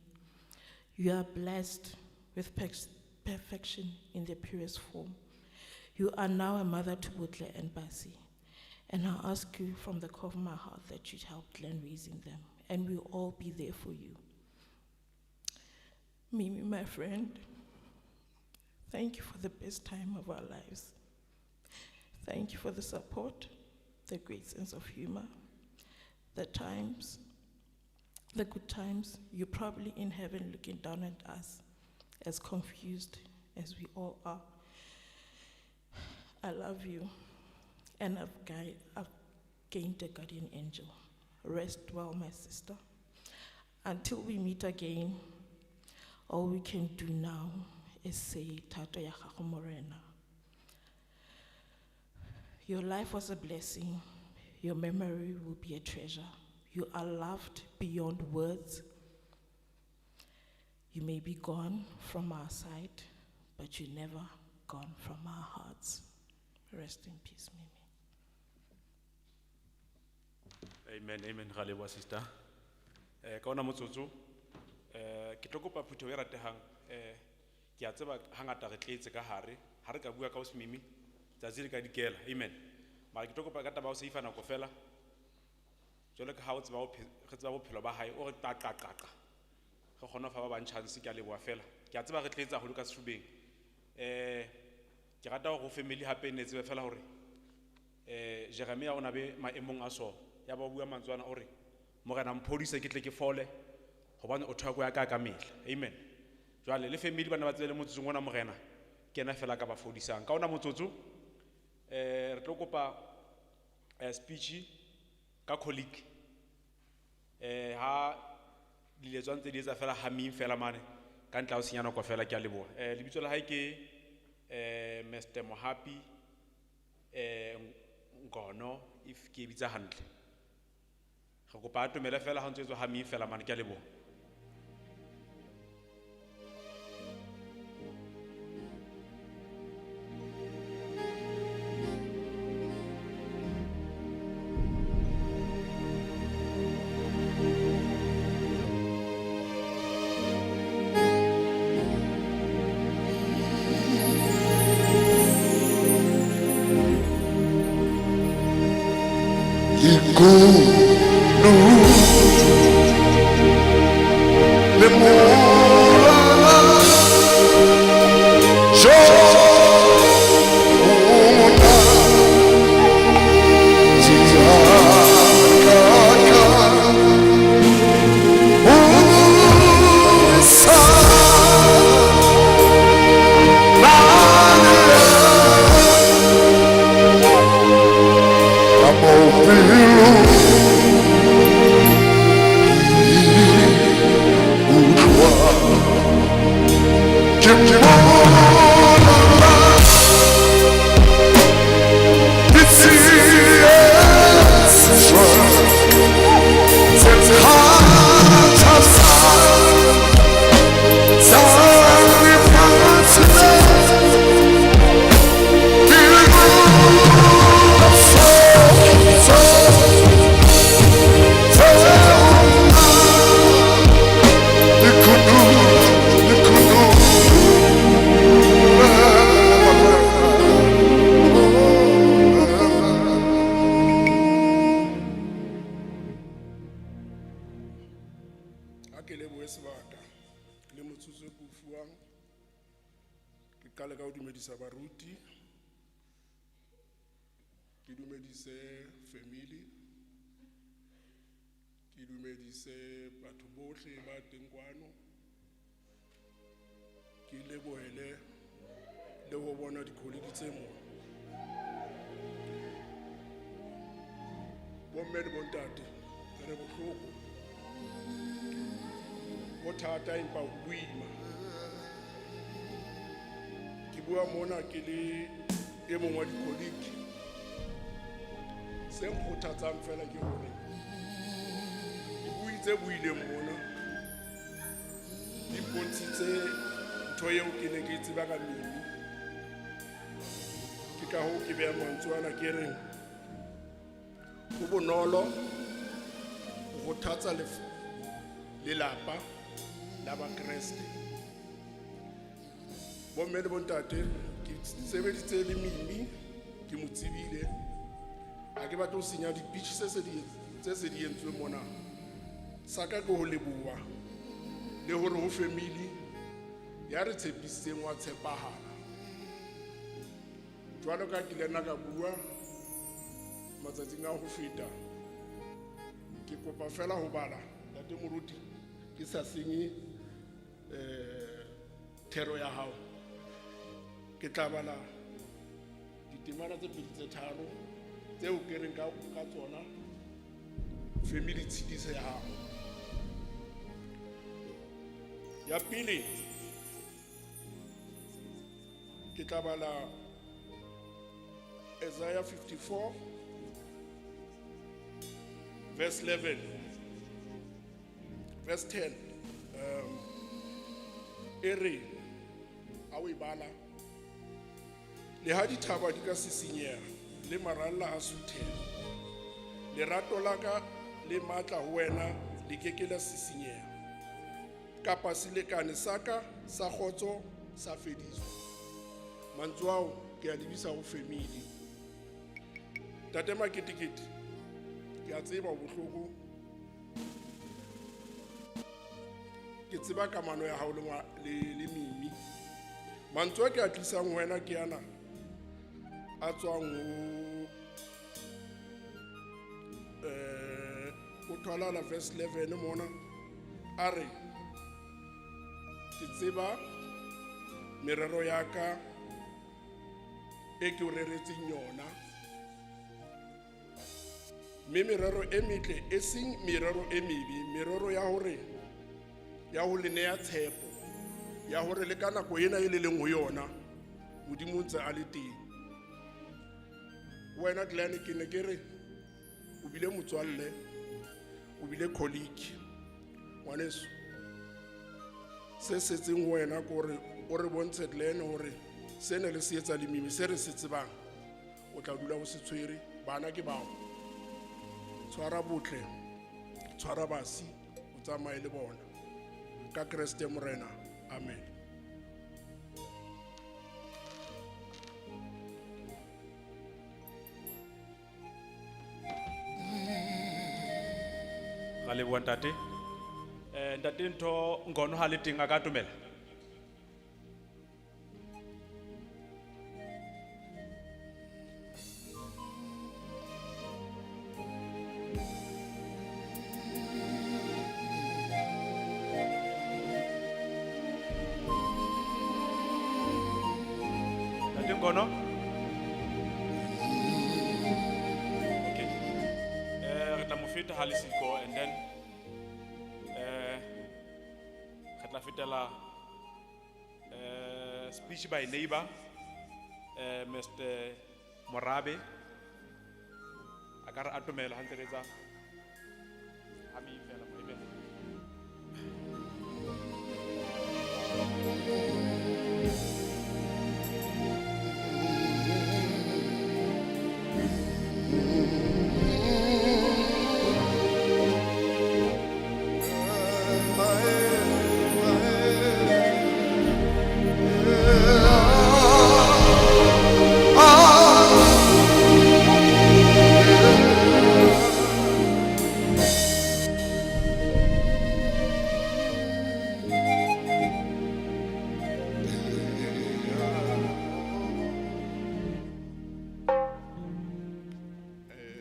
You are blessed with perfection in the purest form. You are now a mother to Botle and Basi. And I ask you from the core of my heart that you'd help Glenn raising them, and we'll all be there for you. Mimi, my friend, thank you for the best time of our lives. Thank you for the support, the great sense of humor, the times, the good times. You're probably in heaven looking down at us, as confused as we all are. I love you, and I've gained a guardian angel. Rest well, my sister. Until we meet again, all we can do now is say, Thato ya gago Morena. Your life was a blessing. Your memory will be a treasure. You are loved beyond words. You may be gone from our sight, but you're never gone from our hearts. Rest in peace, Mimi. Amen, amen. Ra leboha, sister. Ka ona motsotso, ke tlo kopa phutheho e ratehang, ke a tseba hangata re tletse ka hare, ha re ka bua ka Ausi Mimi, tsatsi le ka dikela. Amen. Mara ke tlo kopa ka taba ya ho seifa nako fela. Jwalo ka ha o tseba re tseba bophelo ba hae, o re qa qa qa qa. Re kgone ho fa ba bang chance, ke a leboha fela. Ke a tseba re tletse haholo ka sefubeng. Ke rata hore ho family hape ne tsebe fela hore Jeremia o na be maemong a so. Ya ba o bua mantswe ana o re, Morena mphodise ke tle ke fole, hobane o theko ya ka ka mehla. Amen. Jwale le family bana ba tsebe le motsotsong ona Morena ke yena fela ka ba fodisang. Ka ona motsotso, re tlo kopa speech ka colleague. Ha diletswa ntse di etsa fela humming fela mane, ka ntle ha ho senya nako fela, ke a leboha. Lebitso la hae ke Mr. Mohapi Ngono, if ke e bitsa hantle. Re kopa a atomele fela ha ntse etswa humming fela mane, ke a leboha. Lelapa la Bakreste. Bomme le bontate, ke sebeditse le Mimi, ke mo tsebile. Ha ke batle ho senya di-pitch tse se di entsweng mona. Sa ka ke ho leboha le hore ho family ya re tshepisitseng wa tshepahala. Jwalo ka ke ile nna ka bua matsatsing a ho feta, ke kopa fela ho bala Ntate Moruti, ke sa senye thero ya hao. Ke tla bala ditemana tse pedi tse tharo tseo ke reng ka tsona family tshediso ya hao. Ya pele ke tla bala Isaiah 54 verse 11. Verse 10, e re, ha o e bala, le ha dithaba di ka sisinyeha, le maralla a suthela, lerato la ka le matla ho wena le ke ke la sisinyeha, kapa selekane sa ka sa kgotso sa fediswa. Mantswe ao ke a lebisa ho family. Ntate Maketekete, ke a tseba o bohloko. Ke tseba kamano ya hao le Mimi. Mantswe a ke a tlisang ho wena ke ana a tswang ho o thola verse 11 mona a re ke tseba merero ya ka e ke o reretseng yona, mme merero e metle e seng merero e mebe, merero ya hore ya ho le neya tshepo ya hore le ka nako ena e le leng ho yona Modimo o ntse a le teng. Wena Glenn, ke ne ke re o bile motswalle, o bile colleague ngwaneso. Se setseng ho wena ke hore o re bontshe Glenn hore sena le se etsa le Mimi se re se tsebang, o tla dula o se tshwere. Bana ke bao, tshwara botle, tshwara basi, o tsamaye le bona ka Kreste Morena. Amen. Ra leboha ntate. Ntate ntho Ngono ha le teng a ka atomela. Ntate Ngono? Okay. Re tla mo feta ha le siko and then re tla fetela speech by neighbor Mr. Morabe. A ka re atomela ha ntse re etsa ha me fela mo ebe.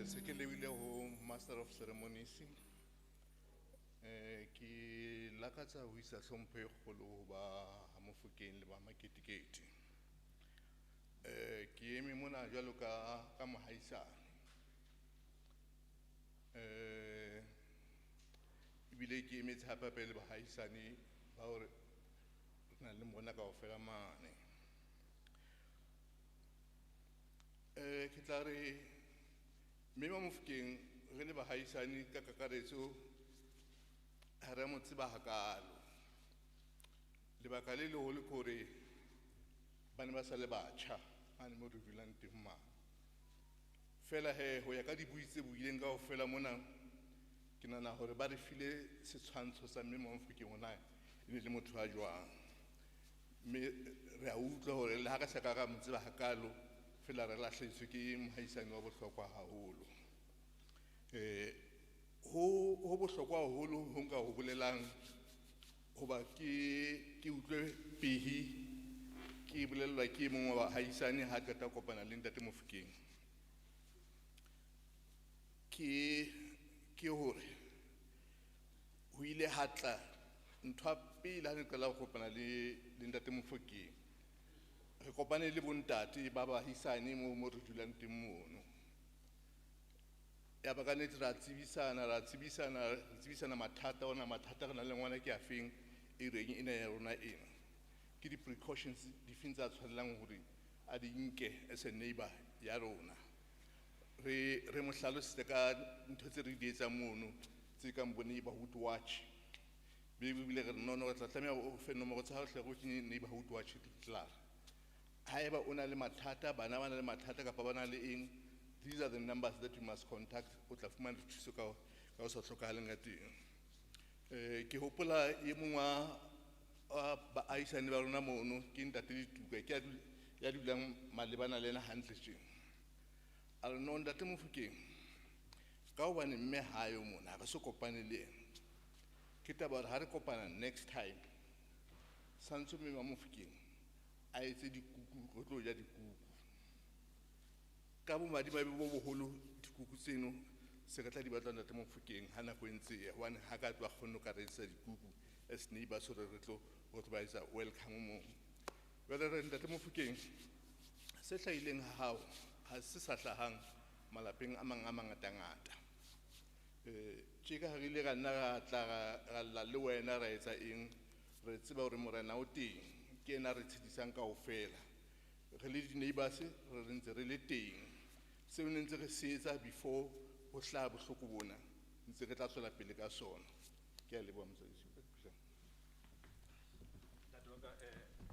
Se ke lebile ho Master of Ceremonies. Ke lakatsa ho isa hlompho e kgolo ho ba ha Mofokeng le ba Maketekete. Ke eme mona jwalo ka mohaisane. Ebile ke emetse hape hape le bahaisane ba hore re na le bona kaofela mane. Ke tla re mme ba Mofokeng re le bahaisane ka kakaretso ha re mo tseba hakalo. Lebaka le leholo ke hore ba ne ba sa le batjha mane mo re dulang teng mane. Fela he, ho ya ka dibui tse buileng kaofela mona, ke nahana hore ba re file setshwantsho sa mme Mofokeng hore na e ne le motho a jwang. Mme re a utlwa hore le ha re sa ka ra mo tseba hakalo, fela re lahlehetswe ke mohaisane wa bohlokwa haholo. Ho bohlokwa haholo ho nka ho bolelang hoba ke utlwe pehi ke bolellwa ke e mong wa bahaisane ha qeta ho kopana le ntate Mofokeng. Ke hore ho ile ha tla ntho ya pele ha ne qala ho kopana le ntate Mofokeng. Re kopane le bontate ba bahaisane mo re dulang teng mono. Ya ba ka nnete ra tsebisana, ra tsebisana, re tsebisana mathata ona, mathata re nang le ngwana ke afeng, e reng ena ya rona ena. Ke di-precautions di feng tsa tshwanelang hore a di nke as a neighbor ya rona. Re mo hlalositse ka ntho tse re di etsang mono, tse kang bo neighborhood watch. Be ebile re re, no, no, re tla tlameha o fe nomoro tsa hao hle re o kenye neighborhood watch klaar. Haeba o na le mathata, bana ba na le mathata kapa ba na le eng, these are the numbers that you must contact. O tla fumana dithuso ka ho sa hlokahaleng ka teng. Ke hopola e mong wa baahisane ba rona mono, ke ntate Dituka, ke ya dulang malebana le ena hantle tje. A re no ntate Mofokeng, ka hobane mme ha yo mona, ha re so kopane le ena. Ke taba hore ha re kopana next time, santse mme wa Mofokeng a etse dikuku, re tlo ja dikuku. Ka bomadimabe bo boholo dikuku tseno se re tla di batla ntate Mofokeng ha nako e ntse e ya, hobane ha ka tloha kgonne ho ka re etsetsa dikuku as neighbors hore re tlo ho tlo ba etsa welcome moo. Jwale re ntate Mofokeng, se hlahileng ha hao ha se sa hlahang malapeng a mang a mangatangata. Tje ka ha re ile ra nna ra tla ra lla le wena ra etsa eng, re tseba hore morena o teng, ke yena a re tshedisang kaofela. Re le di-neighbors re ntse re le teng. Seo ne ntse re se etsa before ho hlaha bohloko bona, ntse re tla tswela pele ka sona. Ke a leboha motsamaisi.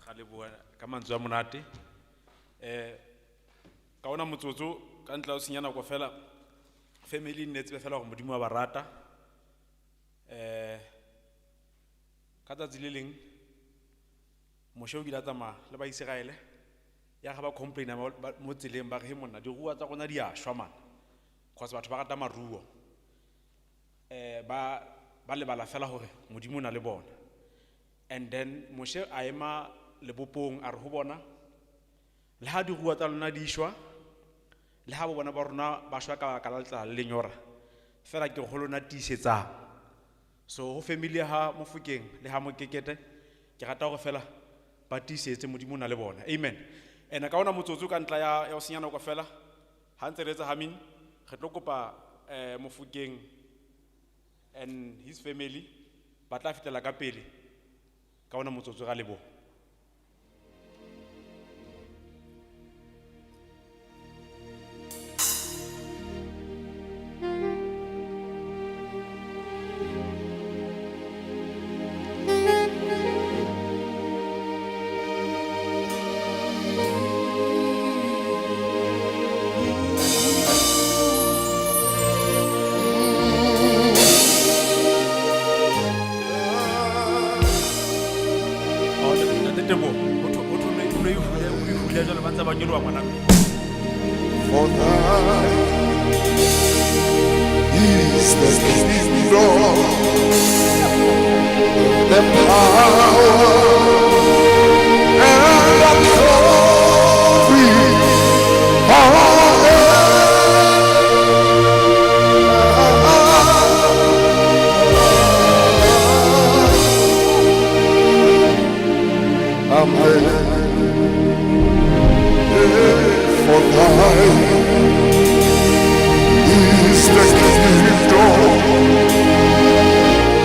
Ga leboha ka mantswe a monate. Ka ona motsotso ka ntla o senya nako fela, family nne tsebe fela hore Modimo wa ba rata. Ka tsatsi le leng Moshe o kile a tsamaya le ba Iseraele, ya ga ba complaina mo tseleng ba re, he monna, diruwa tsa rona di a shwa man, cause batho ba rata maruo. Ba lebala fela hore Modimo o na le bona. And then Moshe a ema lebopong a re ho bona, le ha diruwa tsa lona di shwa, le ha bo bona ba rona ba shwa ka baka la letlala le lenyora, fela ke ho lona tiisetsang. So ho family ya ha Mofokeng le ha Mokekete, ke rata hore fela ba tiisetse Modimo o na le bona. Amen. Ene ka ona motsotso ka ntla ya ho senya nako fela, ha ntse re etsa haming, re tlo kopa Mofokeng and his family ba tla fitela ka pele ka ona motsotso ra leboha. For thine is the kingdom, the power, and the glory forever. Amen. For thine is the kingdom,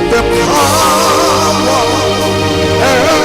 the power, and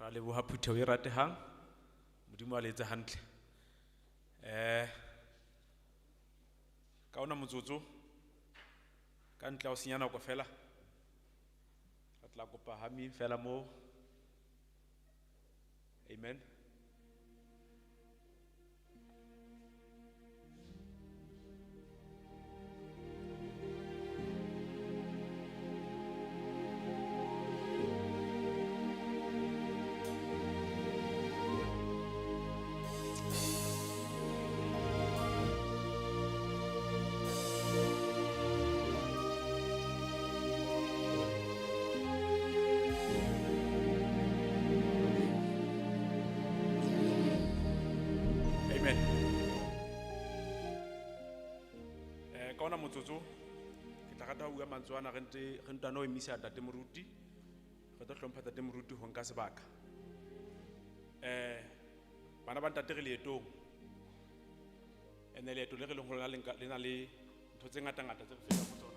Ra leboha phutheho e ratehang. Modimo a le etse hantle. Ka ona motsotso, ka ntle ha ho senya nako fela, re tla kopa Hami fela moo. Amen. Amen. Ka ona motsotso, ke tla rata ho bua mantswe ana re ntse re ntano emisa ntate moruti. Re tlo hlompha ntate moruti ho nka sebaka. Bana ba ntate re leetong. Ene leeto le re leng ho lona le nka, le na le ntho tse ngata-ngata tse re fetang ho tsona.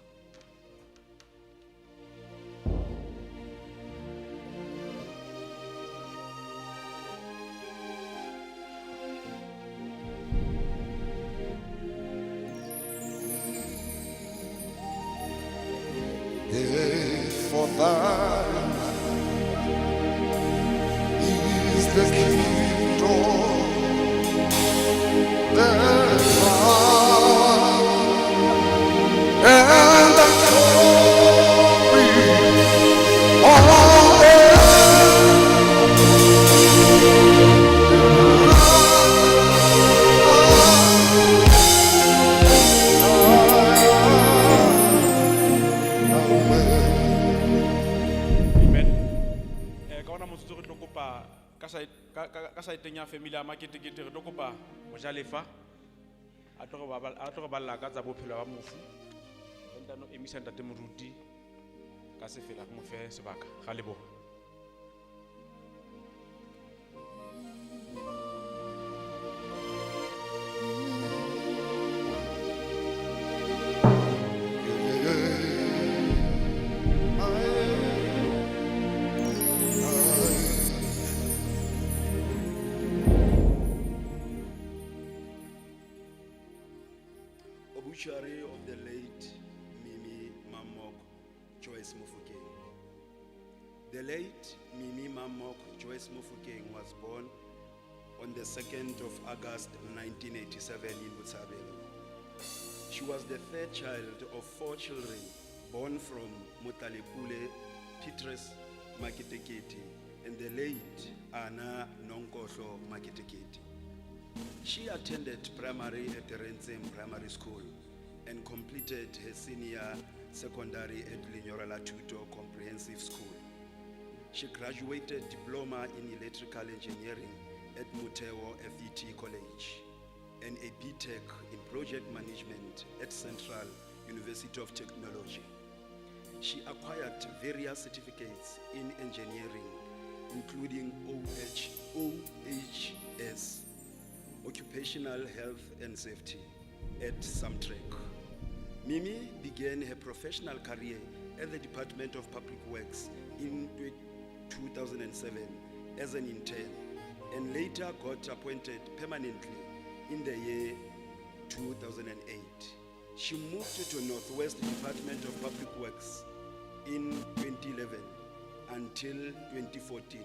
For thine is the kingdom, the power, and the glory forever. Amen. Ka ona motsotso re tlo kopa ka side, ka side ya family ya Maketekete, re tlo kopa mojalefa a tlo re a tlo re balla ka tsa bophelo ba mofu. Re ntano emisa ntate moruti ka sefela re mo fe sebaka. Ra leboha. Obituary of the late Mimi Mamok Joyce Mofokeng. The late Mimi Mamok Joyce Mofokeng was born on the 2nd of August 1987 in Botshabelo. She was the third child of 4 children born from Motlalepule Petrus Maketekete and the late Anna Nonkohlo Maketekete. She attended primary at Rentseng Primary School and completed her senior secondary at Lenyora La Thuto Comprehensive School. She graduated diploma in electrical engineering at Motheo FET College and a BTech in project management at Central University of Technology. She acquired various certificates in engineering, including OHS, Occupational Health and Safety, at Samtrec. Mimi began her professional career at the Department of Public Works in 2007 as an intern, and later got appointed permanently in the year 2008. She moved to Northwest Department of Public Works in 2011 until 2014,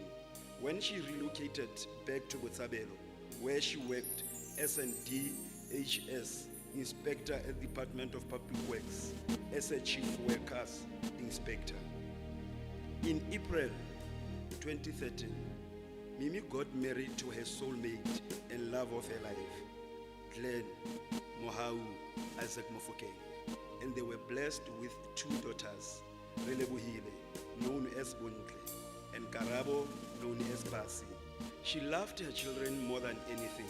when she relocated back to Botshabelo, where she worked as an DHS inspector at the Department of Public Works as a chief workers inspector. In April 2013, Mimi got married to her soulmate and love of her life, Glenn Mohau Isaac Mofokeng, and they were blessed with 2 daughters, Relebohile, known as Bontle, and Karabo, known as Basi. She loved her children more than anything.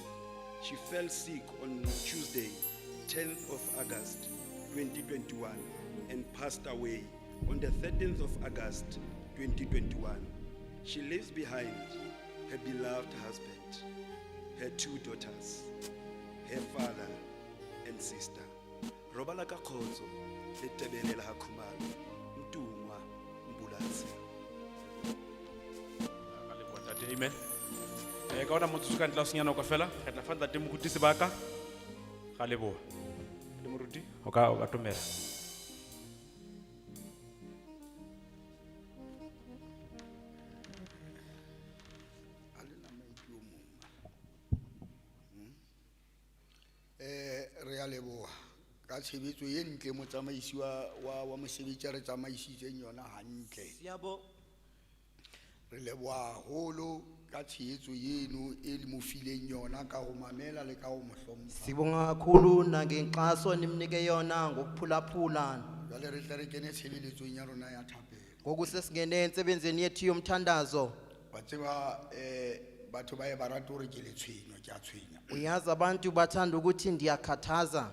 She fell sick on Tuesday, 10th of August, 2021, and passed away on the 13th of August, 2021. She leaves behind her beloved husband, her 2 daughters, her father, and sister. Robala ka khotso le tebele la ha Khumalo, Mtungwa Mbulatsi. Ra leboha ntate. Nnete, amen. Ka ona motsotso ka ntle ho senya nako fela, re tla fa ntate moruti sebaka. Ra leboha. Ntate moruti, o ka tomela. Re a leboha ka tshebetso e ntle motsamaisi wa mosebetsi a re tsamaisitseng yona hantle. Siyabo. Re leboha haholo ka tshehetso eno e le mo fileng yona ka ho mamela le ka ho mo hlompha. Sibonga kakhulu nangenkxaso nimnike yona ngokuphulaphula. Jwale re tle re kene tshebeletsong ya rona ya thapelo. Ngoku sesingene entsebenzweni yethu yomthandazo. Wa tseba, batho ba e ba rate hore ke le tshwenyo, ke a tshwenya. Uyazi abantu bathanda ukuthi ndiyakhathaza.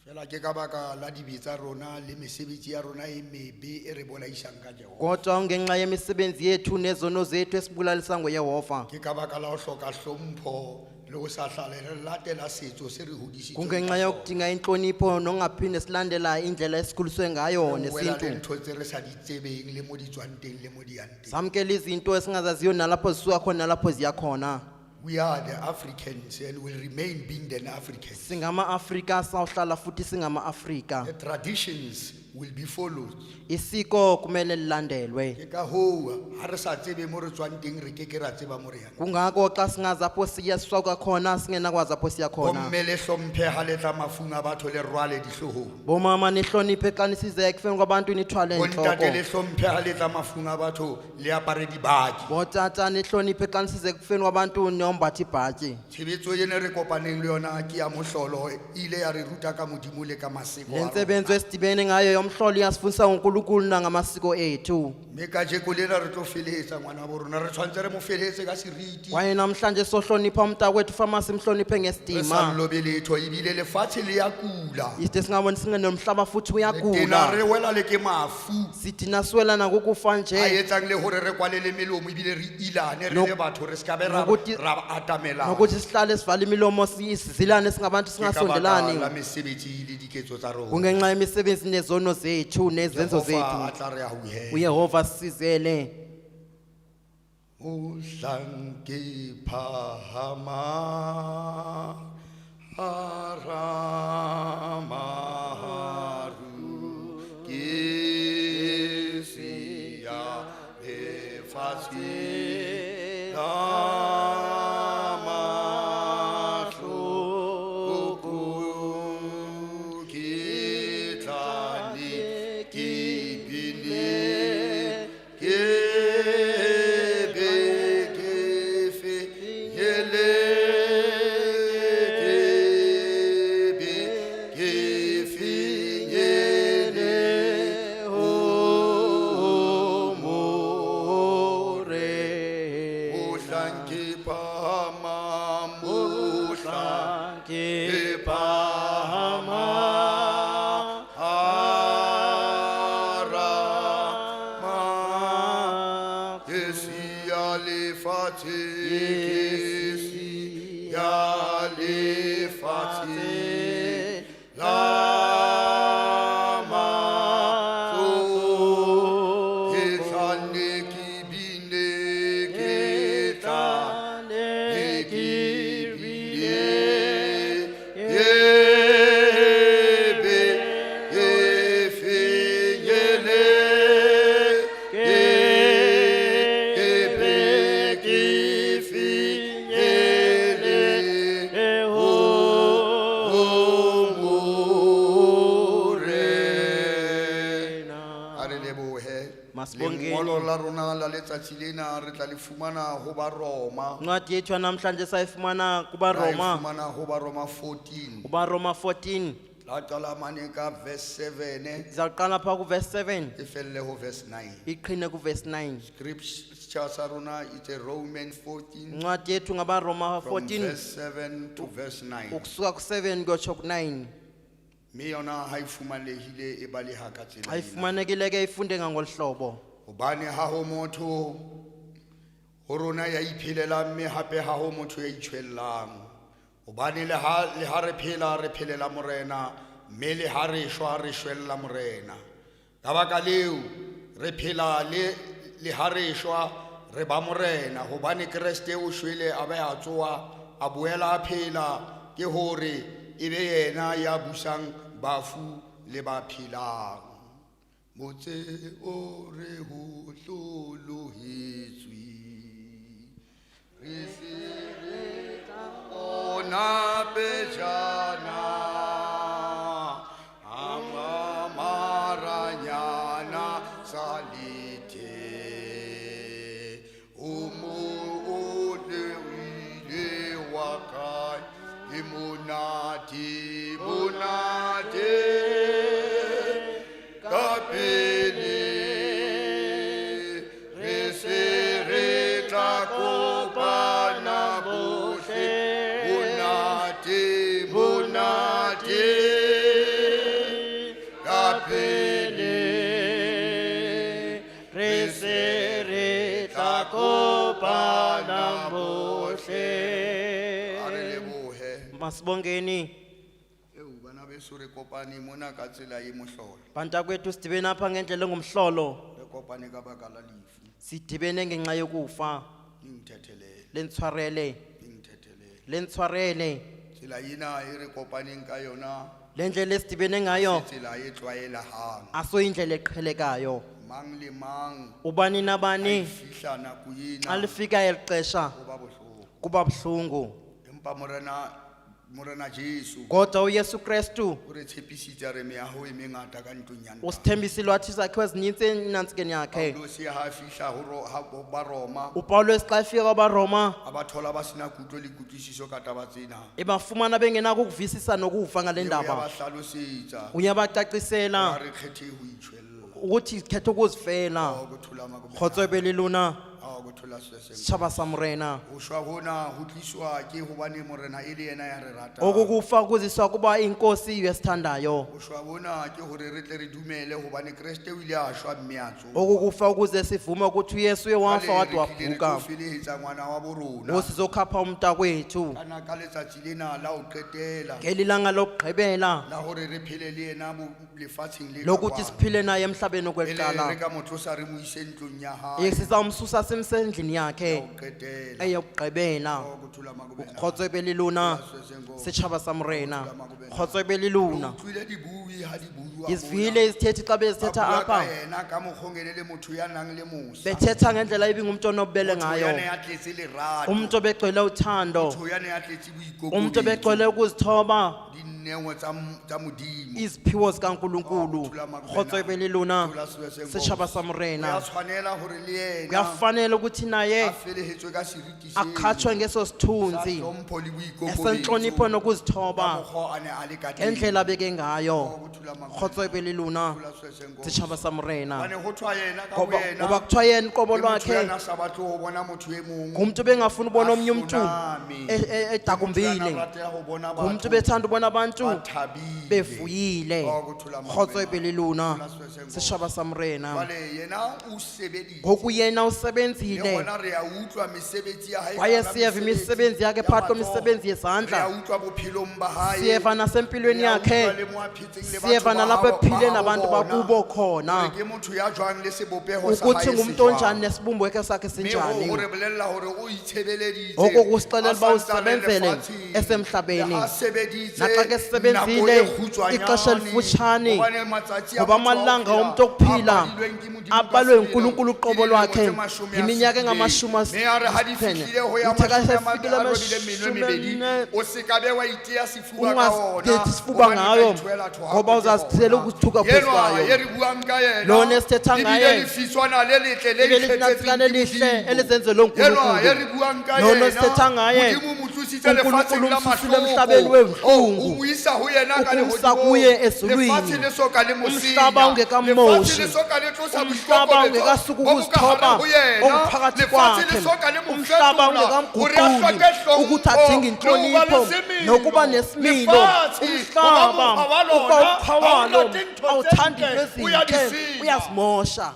Fela ke ka baka la dibe tsa rona le mesebetsi ya rona e mebe e re bolaisang ka Jehova. Kodwa ngenxa yemisebenzi yethu nezono zethu esibulalisa ngoYehova. Ke ka baka la ho hloka hlompho le ho sa hlale re latela setso se re hodisitsweng Kungenxa ka sona. yokudinga inhlonipho nongaphinde silandela indlela esikhuliswe ngayo Re wela le nesintu. ntho tse re sa di tsebeng le mo di tswang teng le mo di yang teng. Samkela izinto esingazaziyo nalapho zisuka khona nalapho ziya khona. We are the Africans and will remain being the Africans. Singama-Afrika sawuhlala futhi singama-Afrika. The traditions will be followed. Isiko kumele lilandelwe. Ke ka hoo ha re sa tsebe mo re tswang teng re ke ke ra tseba mo re yang. Kungako xa singazi apho siya sisuka khona singenakwazi apho siya khona. Bomme le hlomphe ha le tla mafung a batho le rwale dihloohong. Bomama nihloniphe xa nisiza ekufeni kwabantu nithwale Bontate le entloko. hlomphe ha le tla mafung a batho le apare dibaki. Botata nihloniphe xa nisiza ekufeni kwabantu nombatha ibhatyi. Tshebetso ena re kopaneng le yona ke ya mohlolo, e ile ya re ruta ka Modimo le ka maseko Le a rona. ntsebenzo esidibene ngayo yomhlolo iyasifundisa ngoNkulunkulu nangamasiko ethu. Mme kajeko lena re tlo felehetsa ngwana bo rona, re tshwanetse re mo felehetse ka seriti. Kwaye namhlanje sohlonipha umntakwethu fama simhloniphe Re sa ngesidima. lobe letho, ebile lefatshe le ya kula. Iside singaboni singenomhlaba futhi Re tena re uyagula. wela le ke mafu. Sithi naswela nangokufa nje. A etsang le hore re kwalele melomo ebile re ilane re le batho re ska be ra atamelana. Nokuthi sihlale sivale imilomo sizilane singabantu Ke ka baka singasondelani. la mesebetsi le diketso tsa rona. Kungenxa yemisebenzi nezono zethu nezenzo Jehova a zethu. tla re hauhela. uYehova sisizele. Mohlang ke phahama hara maru ke siya lefatshe la mahloko ke tla ne ke bine ke be ke finyele, ke be ke finyele ho more. Mohlang ke phahama, mohlang ke phahama hara ma ke siya lefatshe, ke siya lefatshe la mahloko. Ke tla nne ke bine, ke tla nne ke bine, ke be ke finyele, ke be ke finyele ho Morena. A re lebohe. Masibonge. Lengolo la rona la letsatsi lena re tla le fumana ho Baroma. Incwadi yethu yanamhlanje sayifumana Ra e kubaRoma. fumana ho Baroma 14. KubaRoma 14. La qala mane ka verse 7. Sizawuqala phaa kuverse 7. E felle ho verse 9. Iqhine kuverse 9. Scripture sa rona it's a Roman 14. Incwadi yethu ngabaRoma From 14. verse 7 to verse 9. Ukusuka ku7 kuyotsho ku9. Mme yona ha e fumanehile e baleha ka tsela Xa ena. ifumanekile ke ifunde ngangolu hlobo. Hobane ha ho motho ho rona ya iphelelang, mme hape ha ho motho ya itjhwellang. Hobane le ha re phela, re phelela Morena, mme le ha re shwa, re shwella Morena. Ka baka leo, re phela le ha re shwa, Re ba morena hobane Kreste o shwele a be a tsoha a boela a phela ke hore e be yena ya busang bafu le ba phelang. Motse o re ho hlolohetswe re se re tla ona pejana maranyana sa lethe o mo o le o ile wa kae ke monate monate ka pele re se re tla kopana bohle monate monate ka pele re se re tla kopana bohle. A re lebohe. Masibongeni. Ewu bana beso re kopane mona ka tsela e mohlolo. Bantakwethu sidibene apha ngendlela engumhlolo. Re kopane ka baka la lefu. Sidibene ngenxa yokufa. Ningithethelele. Lentshwarele. Ningithethelele. Lentshwarele. Tsela ena e re kopaneng ka yona Le ndlela esidibene ngayo tsela e tlwaelehang. Asoyindlela eqhelekayo. Mang le mang Ubani nabani a fihla nako ena xa lifika eli xesha ho ba bohloko. Kuba buhlungu. Empa Morena Jesu Kodwa uYesu Kristu o re tshepisitse a re meaho e mengata ka ntlong ya Ntate. Usithembisile wathi izakhiwo ezinintsi enantsikeni yakhe. Paulus ha a fihla ho ha ho ba Roma, uPawulos xa efika kwabaRoma a ba thola ba sena kutlo le kutlwisiso ka taba tsena. Ebafumana bengenako ukuvisisa nokuva ngale Mme o ya ndaba. ba hlalosetsa. Uyabacacisela Ha re kgethe ho itjhwella. Ukuthi khetha ukuzifela. Ha o thola makobela. Kgotso e be le lona. Ha o thola se seng. Setjhaba sa Morena. Ho shwa hona ho tliswa ke hobane Morena e le yena ya re ratang. Oku kufa kuziswa kuba inkosi yesithandayo. Ho shwa hona ke hore re tle re dumele hobane Kreste o ile a shwa mme a tsoha. Oku kufa ukuze sivume ukuthi uYesu uye wafa Jwale wathi re tlile re tlo wavuka. felehetsa ngwana wa bo rona. Ngosizokhapha umntakwethu. Kana ka letsatsi lena la ho qetela. Ngeli langa lokugqibela. La hore re phele le yena mo lefatsheng le ka Lokuthi kwano. Siphile naye emhlabeni Pele okweliqala. re ka mo tlosa re mo ise ntlong ya hae. Sizamsusa simse endlini yakhe. Qetela. Eyokugqibela. Thola makobela. Kgotso e be le lona. Setjhaba sa Morena. Kgotso e be le lona. Utlwile dibui ha di bua Ngizivile izithethi xa bezithetha Ba bua ka apha. yena ka mokgwa o ngene le motho ya nang le mosa. Bethetha ngendlela ibingumntu onobubele Motho ngayo. ya ne a tletse lerato. Umntu obegcwele uthando. Motho ya ne a tletse boikokobetso. Umntu obegcwele ukuzithoba. Dineo tsa Modimo. Iziphiwo zikaNkulunkulu. Kgotso e be le lona. Setjhaba sa Morena. Ho ya tshwanela hore le yena Kuyafanele ukuthi naye a felehetswe ka seriti seo. Akhatshwe ngeso sithunzi. Sa hlompho le boikokobetso. Esenhlonipho nokuzithoba. Ka mokgwa a ne a le ka teng. Ngendlela abeke ngayo. Kgotso e be le lona. Setjhaba sa Morena. Hobane ho thwa yena ka Ngoba boyena, ngoba kuthiwa yena uqobo ke motho ya lwakhe. na sa batle ho bona motho e mong. Ngumntu bengafuni ubona omnye umntu Ahloname. edakumbile. Motho ya na rata ho bona batho Ngumntu bethanda ubona abantu ba thabile. Bevuyile. Oh, go thola Kgotso e be le lona. Thola seo se nkosi. Setjhaba sa Morena. Jwale yena o sebeditse. Ngoku yena Le usebenzile. hona re a utlwa mesebetsi ya hae Kwaye ka siyeva imisebenzi yakhe ya phakathi matsoho. kwemisebenzi Re a yezandla. utlwa bophelong ba hae. Siyeva nasempilweni Re a utlwa yakhe. le mo a phetseng le batho Siyeva ba nalapho habo- ephile ba habo nabantu bona. bakubo khona. Hore ke motho ya jwang le sebopeho sa Ukuthi hae se ngumntu jwang. onjani nesibumbu sakhe Mme hoo sinjani. ho re bolella hore o itshebeleditse Oko kusixelela a uba sa ntse a le usebenzele lefatsheng. esemhlabeni. Le ha sebeditse Naxa ke nako sisebenzile e kgutshwanyane, ixesha elifutshane hobane matsatsi a ngoba motho a ho amalanga phela omntu okuphila a badilweng ke Modimo ka abalwe sebele nguNkulunkulu ke uqobo dilemo lwakhe tse mashome a yiminyaka supileng. engamashumi Mme ya re ha di asixhenxe. fihlile ho ya Uthe xa mashome a sefikile mabedi a robileng menwe e mebedi, amashumi o se ka be wa iteya sefuba ka ona, Ungazithethi isifuba hobane o tla ngayo ithuela thohako ngoba ke uzazithela hona. ukuthuka phezu Enwa kwayo. ye re buang ka yena, Lona esithetha ebile ngaye, lefiswana le letle le ibe ikgethetsweng linatsikane ke elihle Modimo. elizenzelwe Enwa ye uNkulunkulu. re buang ka Lona yena, esithetha ngaye, Modimo o mo tlositse lefatsheng uNkulunkulu la umsusile mahloko. emhlabeni Oh, webuhlungu. o mo isa ho yena ka Ukumsa lehodimong. kuye ezulwini. Lefatshe le soka le mo senya. Umhlaba ungekamoshi. Lefatshe le soka le tlosa Umhlaba boikokobetso ungekasuki bo bo ka hare ukuzithoba ho yena. okuphakathi Lefatshe le kwakhe. soka le mo Umhlaba fetola hore a ungekamguquli hloke hlompho ukuthi adinge le ho ba le inhlonipho semelo. nokuba nesimilo. Lefatshe, Umhlaba hoba mokgwa wa ukuba lona umkhwa ha o walo rate ntho tse awuthandi ntle, into o ya di ezintle senya. uyazimosha.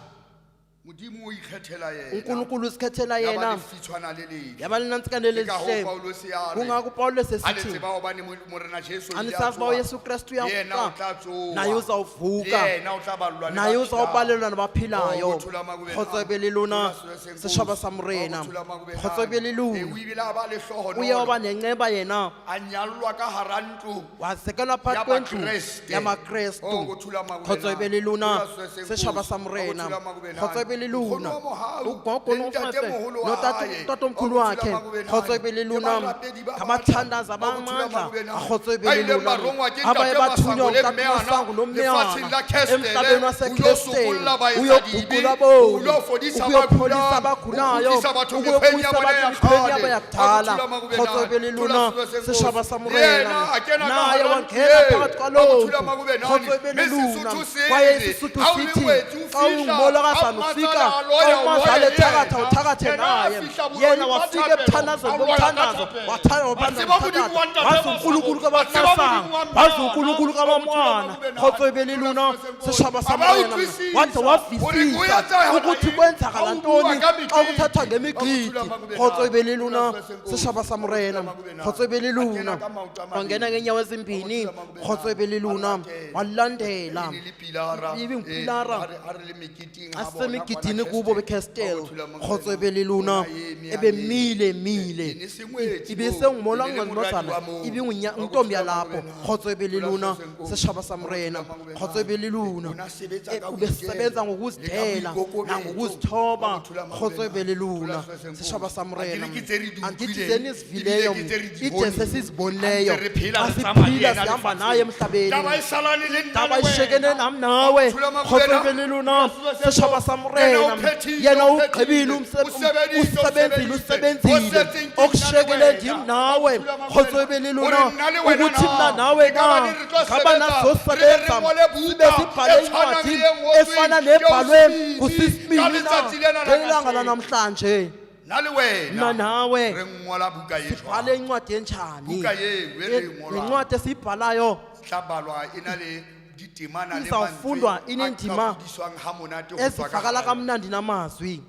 Modimo o ikgethela yena. uNkulunkulu usikhethela Ya ba yena lefitshwana le letle. yaba linantsikane Ke ka hoo lelihle Paulus a re, kungako uPawulos Ha le esithi tseba hobane Morena Jesu o ile a anisazi uba tsoha, uYesu Kristu le yena o uyavuka tla tsoha. naye uzawuvuka Le yena o tla ballwa le naye ba uzawubalelwa phelang. nabaphilayo Oh, bothula makube kgotso nani. ebe le lona Thula selo se setšhaba nkosi. sa morena Oh, bothula makube kgotso ebe le nani. Eh, lona o ebile a ba lehlohonolo. uye waba nenceba yena A nyallwa ka hara ntlo wazekelwa phakathi kwendlu yabaKreste. yamakrestu Oh, kuthula makube kgotso nani. ebe le lona Thula selo se setšhaba nkosi. sa morena Oh, kuthula makube nani. kgotso ebe le Nkgono lona wa mohau, ugogo le ntatemoholo wa hae. notatomkhulu Oh, wakhe kuthula makube nani. kgotso ebe le Ke lona barapedi ba ngabathandazi matla. Oh, kuthula abamandla makube nani. akgotso ebe Ba le ileng lona ba rongwa ke abaye Ntate bathunywa Masango le utata Mme Ana Masango lefatsheng nomnyana la Kestele, emhlabeni ho yo sokolla waseKestele baetsadibe, uyoguqula ho boni lo fodisa ba ukuyopholisa kulang, abagulayo ho kgutlisa batho mekgweng ya ukuyobuyisa bona abantu ya emikhweni yabo kgale. yakudala Ba kuthula makube kgotso nani. ebe le Thula lona selo se nkosi. setšhaba sa Le morena yena a kena ka naye hara ntlo wangena eo. phakathi Ba kwaloo kuthula makube nani. kgotso ebe le Mme lona Sesotho se kwaye re, isisuthu ha o le sithi ngwetsi o xa fihla, ungumolokazana ha o ufika matsala a loya, xa umazala o loye ethakatha yena. uthakathe Yena a naye fihla boloi yena ba wafika thapelo, emthandazweni a loya ka bomthandazo thapelo. wathanda Wa tseba Modimo wa Ntate wazi uNkulunkulu Masango, wa tseba kaBamasanga Modimo wa wazi Mmana. uNkulunkulu Ba kuthula kabamwana makube nani. kgotso ebe le Thula lona selo se nkosi. setšhaba sa A ba morena utlwisisa waze hore ho wavisisa etsahala ukuthi eng kwenzakala ha o bua ntoni ka xa mekete. kuthethwa Ba ngemigidi kuthula makube kgotso nani. ebe le lona Thula selo se nkosi. setšhaba sa Ba kuthula morena makube nani. kgotso ebe le A lona kena ka maoto a wangena mabedi. ngeenyawo Ba ezimbini kuthula makube kgotso nani. ebe le A lona latela. walandela E ne le pilara, ibe eh, ngupilara ha re le meketeng ha bona asemigidini kwana kubo Castel. beCastel Ba kuthula makube kgotso nani. ebe le lona Ona eme, a ebemile eme. mile E ne se ngwetsi ibe moo, sengumolo e ne le moradi ngazimozana wa moo. ibe Ba intombi kuthula yalapho makube nani. kgotso ebe le Thula lona selo se nkosi. setšhaba sa Ba kuthula morena makube kgotso nani. ebe le lona O na sebetsa Eh, ka ho ubesebenza itela, le ka ngokuzidela boikokobetso. nangokuzithoba Ba kuthula makube kgotso ebe le nani. lona Thula selo se nkosi. setšhaba sa morena Akere ke tse re di andithi utlwileng, zenizvileyo ebile ke tse re di ide boneng. sesizibonileyo Ha ntse re phela, xa re tsamaya le siphila yena sihamba lefatsheng. naye emhlabeni Taba e salane le nna taba le wena. ishekene nam nawe Thula makube kgotso nani. ebe le lona Thula selo se setšhaba sa nkosi. morena Yena o phethile, yena o ugqibile phethile. O sebeditse, o usebenzile sebeditse. usebenzile O setseng ke nna le okushekele wena. ndim nawe Thula makube kgotso nani. ebe le Hore lona nna le wena ukuthi na, mna nawe e ka na ba ne re tlo ngaba sebetsa, nazosebenza re be re ngole sibe buka sibhale e tshwanang incwadi le e ngotsweng efana ke nebhalwe Osibini ka ngusisibini na letsatsi lena la ngelanga kajeno. lanamhlanje Nna le wena mna nawe re ngola buka e sibhale jwang? incwadi enjani Buka eo e re e ngolang. le ncwadi esiyibhalayo Tla balwa e na le ditemana le Izawufundwa mantswe a ineendima qapodiswang ha monate ho tswa ka ezivakala hare. kamnandi namazwi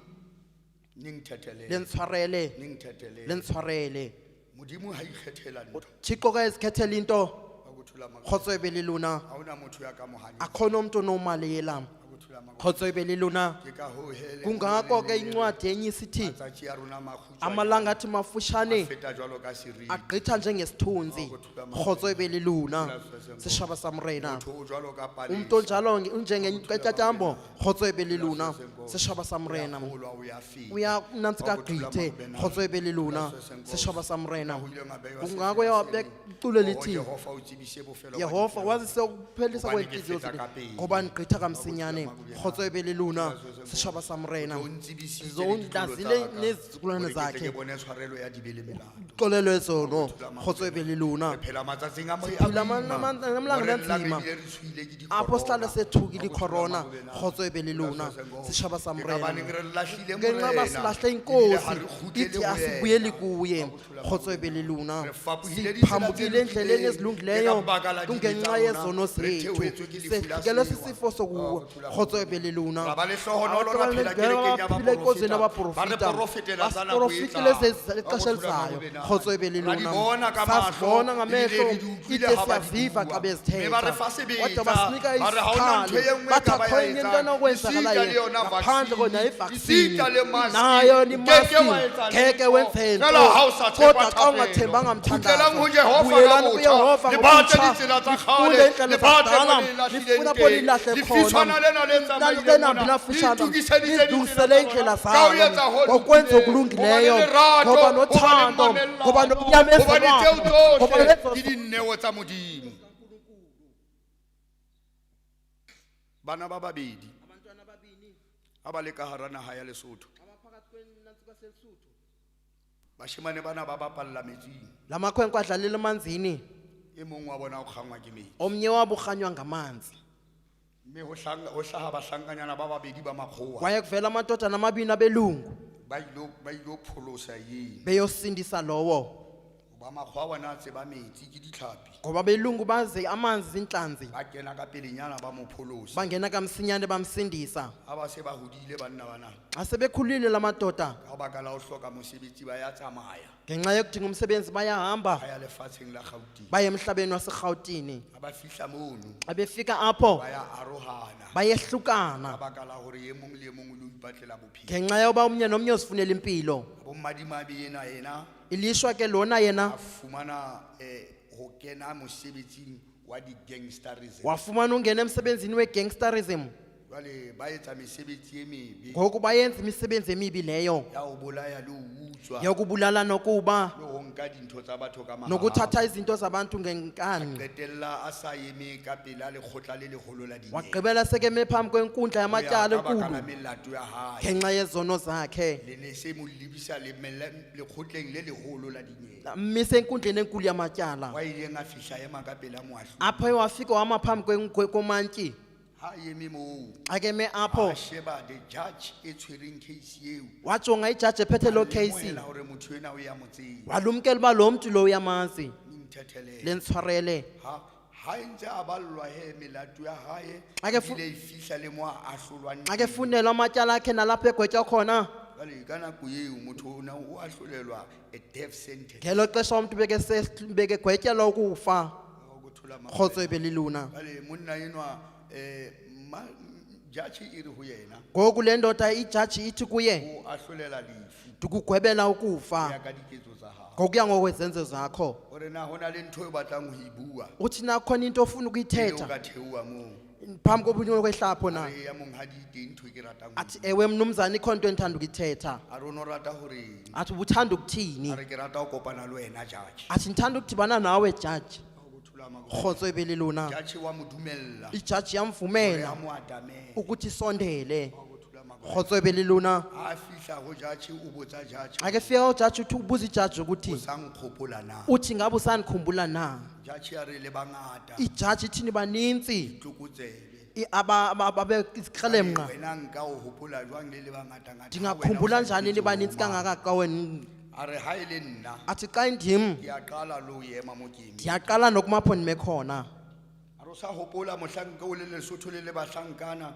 Ningithethelele. lentshwarele Ningithethelele. lentshwarele Modimo ha ikgethela ntho. Thixo ka ezikhethela into Ba kuthula makube kgotso ebe le lona Ha hona motho ya ka mo hanyetsang. akhona umntu onomalela Ba kuthula makube. kgotso ebe le lona Ke ka hoo he le- kungako ke incwadi enye isithi Matsatsi a rona a makgutshwane amalanga athi mafushane a feta jwalo ka seriti. agqitha njengesithunzi kgotso ebe le lona setšhaba sa morena Motho o jwalo ka palesa. umntu onjalo unjengentetyatyambo kgotso ebe le lona setšhaba sa morena Holwa o ya feta. uyanantsika Ba kuthula gqithe makube nani. kgotso ebe le lona setšhaba sa morena Ho ileng ha bewa kungako sefela yawabeka sele. iculo Oh, lithi Jehova o tsebise bofelo ba yehova dipelo. wazise ukuphelisa Hobane ke kwentliziyo feta zethu ka pele. ngoba ndigqitha kamsinyane kgotso ebe le lona setšhaba sa morena O ntsebisitse le ditloholo zondazile tsa ka, nezizukulwane hore ke tle zakhe ke bone tshwarelo ya dibe le melato. xolelo ezono kgotso ebe le lona Re phela matsatsing a Siphila a boima. amalanga Hore nna re anzima. bile re tshwile ke di apho sihlale corona. sethukile Ba kuthula ikhorona makube nani. kgotso ebe le lona setšhaba sa Ke ka morena baneng re lahlile ngenxa Morena, yoba silahle ebile ha inkosi re kgutlele ithi ho yena. asibuyeli kuye Ba kuthula kgotso ebe le lona Re fapohile ditsela tse siphambukile endleleni lokileng. ezilungileyo Ke ka baka la dibe kungenxa tsa rona, yezono re zethu theohetswe ke lefu la sefikelwe sewa. sisifo sokuwa Ba kuthula kgotso ebe le lona Ra ba lehlohonolo, ra phela kerekeng ya abaphila enkonzweni baporofeta. Ba re abaprofita porofetela tsa nako e basiprofitile tlang. ixesha Ba kuthula elizayo makube nani. kgotso ebe le Ra di lona bona ka mahlo, sasibona ebile ngamehlo re di utlwile ide ha ba di siyaziva bua. xa Mme ba re bezithetha fa sebetsa, kodwa basinika ba re ha hona ntho isikhali e nngwe bathi ka ba akho ya enye into etsang. enokwenzakala Esita le yona ngaphandle kona vaccine, ivaksini esita le mask, nayo o keke wa nimaski etsa ngeke letho. wenze nto Feela ha o sa tshepa kodwa xa thapelo. ungathembanga Kgutlelang ho mthandazo Jehova ka buyelani botjha. kuyehova Le batle ngokutsha ditsela tsa nifunde kgale, iindlela le batle zakudala mo le lahlileng nifuna apho teng. nilahle Lefitshwana khona lena le tsamaileng lenambi mona, lafutshana le itokiseditse nizilungisele ditsela iindlela tsa lona. Ka ho etsa ho zalo ngokwenza lokileng, okulungileyo hobane lerato, ngoba hobane nothando mamellano, ngoba hobane tseo nokunyamezelwano ngoba tsohle lezo ke dineo tsa Modimo. Bana ba babedi ha ba le ka hara naha ya Lesotho, bashemane bana ba bapalla metsing. la makhwenkwe adlalela emanzini E mong wa bona o kgangwa ke metsi. omnye wabo urhanywa ngamanzi Mme ho hlaha bahlankanyana ba babedi ba makgowa. kwaye kuvela amadodana amabini abelungu Ba ilo pholosa yena. beyosindisa lowo. Ba makgowa bona a tseba metsi ke ditlhapi. Ngoba belungu bazi amanzi zintlanzi. Ba kena ka pelenyana ba mo pholosa. Bangena kamsinyane bamsindisa. Ha ba se ba hodile banna bana. Xa sebekhulile la madoda. Ka baka la ho hloka mosebetsi ba ya tsamaya. Ngenxa yokudinga umsebenzi bayahamba. Ba ya lefatsheng la Gauteng. Baye emhlabeni waseRhawutini. Ha ba fihla mono. Xa befika apho. Ba ya arohana. Bayehlukana. Ka baka la hore e mong le e mong o lo ipatlela bophelo. Ngenxa yoba omnye nomnye uzifunela impilo. Bo madimabe ena yena. Ilishwa ke lona yena. A fumana ho kena mosebetsing wa di-gangsterism. Wafumana ungena emsebenzini we-gangsterism. Jwale ba etsa mesebetsi e mebe. Ngoku bayenza imisebenzi emibi leyo. Ya ho bolaya le ho utswa. Yokubulala nokuba. Le ho nka dintho tsa batho ka mahahapa. Nokuthatha izinto zabantu ngenkani. A qetella a sa eme ka pela lekgotla le leholo la dinyewe. Wagqibela sekeme phambi kwenkundla yamatyala Ho ya ka baka enkulu. la melato ya hae. Ngenxa yezono zakhe. Le ne se mo lebisa le lekgotleng le leholo la dinyewe. Mmise enkundleni enkulu yamatyala. Wa ileng a fihla ema ka pela moahlodi. Apho wafika wama phambi komantyi. Ha eme moo. Xa ke eme apho. A sheba the judge e tshwereng case eo. Wajonga ijaji ephethe loo A case. lemohela hore motho enwa o ya mo tseba. Walumkela uba lo mntu lo uyamazi. Ninthethelele. Lentshwarele. Ha, ha e ntse a ballwa he melato ya hae, Xa ke fu- ebile e fihla le mo a ahlolwang Xa ke teng. funelwa amatyala akhe nalapho egwetywa khona. Jwale ka nako eo motho ona o ahlolelwa a death sentence. Ngelo xesha umntu bekegwetyelwa ukufa. Wa go thola mabaka. Kgotso e be le lona. Jwale monna enwa, judge e re ho yena. Ngoku le ndoda ijaji ithi kuye. O ahlolela lefu. Ndikugwebela ukufa. Ho ya ka diketso tsa hao. Ngokuya ngokwezenzo zakho. Hore na ho na le ntho e batlang ho e bua. Uthi na khona into ofuna ukuyithetha. Pele o ka theoha moo. Phambi koba ukwehlapho na. A re ya monghadi e teng ntho e ke ratang ho Athi e bua. ewe mnumzana ikhona into endithanda ukuyithetha. A re o no rata hore eng? Athi ubuthanda ukuthini? A re ke rata ho kopana le wena judge. Athi ndithanda ukudibana nawe judge. Kgotso e be le lona. Judge wa mo dumella. Ijaji yamvumela Hore a mo atamele. ukuthi isondele. Kgotso e be le lona. Ha a fihla ho judge o botsa judge. Xa ke fika ujaji uthi ubuza ijaji ukuthi O sa nkgopola na? Uthi ngabe usandikhumbula na? Judge ya re le bangata. Ijaji ithini banintsi. Ditlokotsebe. Ababe izikrelemnqa. Wena nka o hopola jwang le le bangata ngata? Ndingakhumbula njani ni banintsi kangaka xa wena? A re ha e le nna. Athi xa indim. Ke a qala le ho ema mo ke emeng. Ndiyaqala nokuma apho ndime khona. A re o sa hopola mohlanka o le Lesotho le le bahlankana.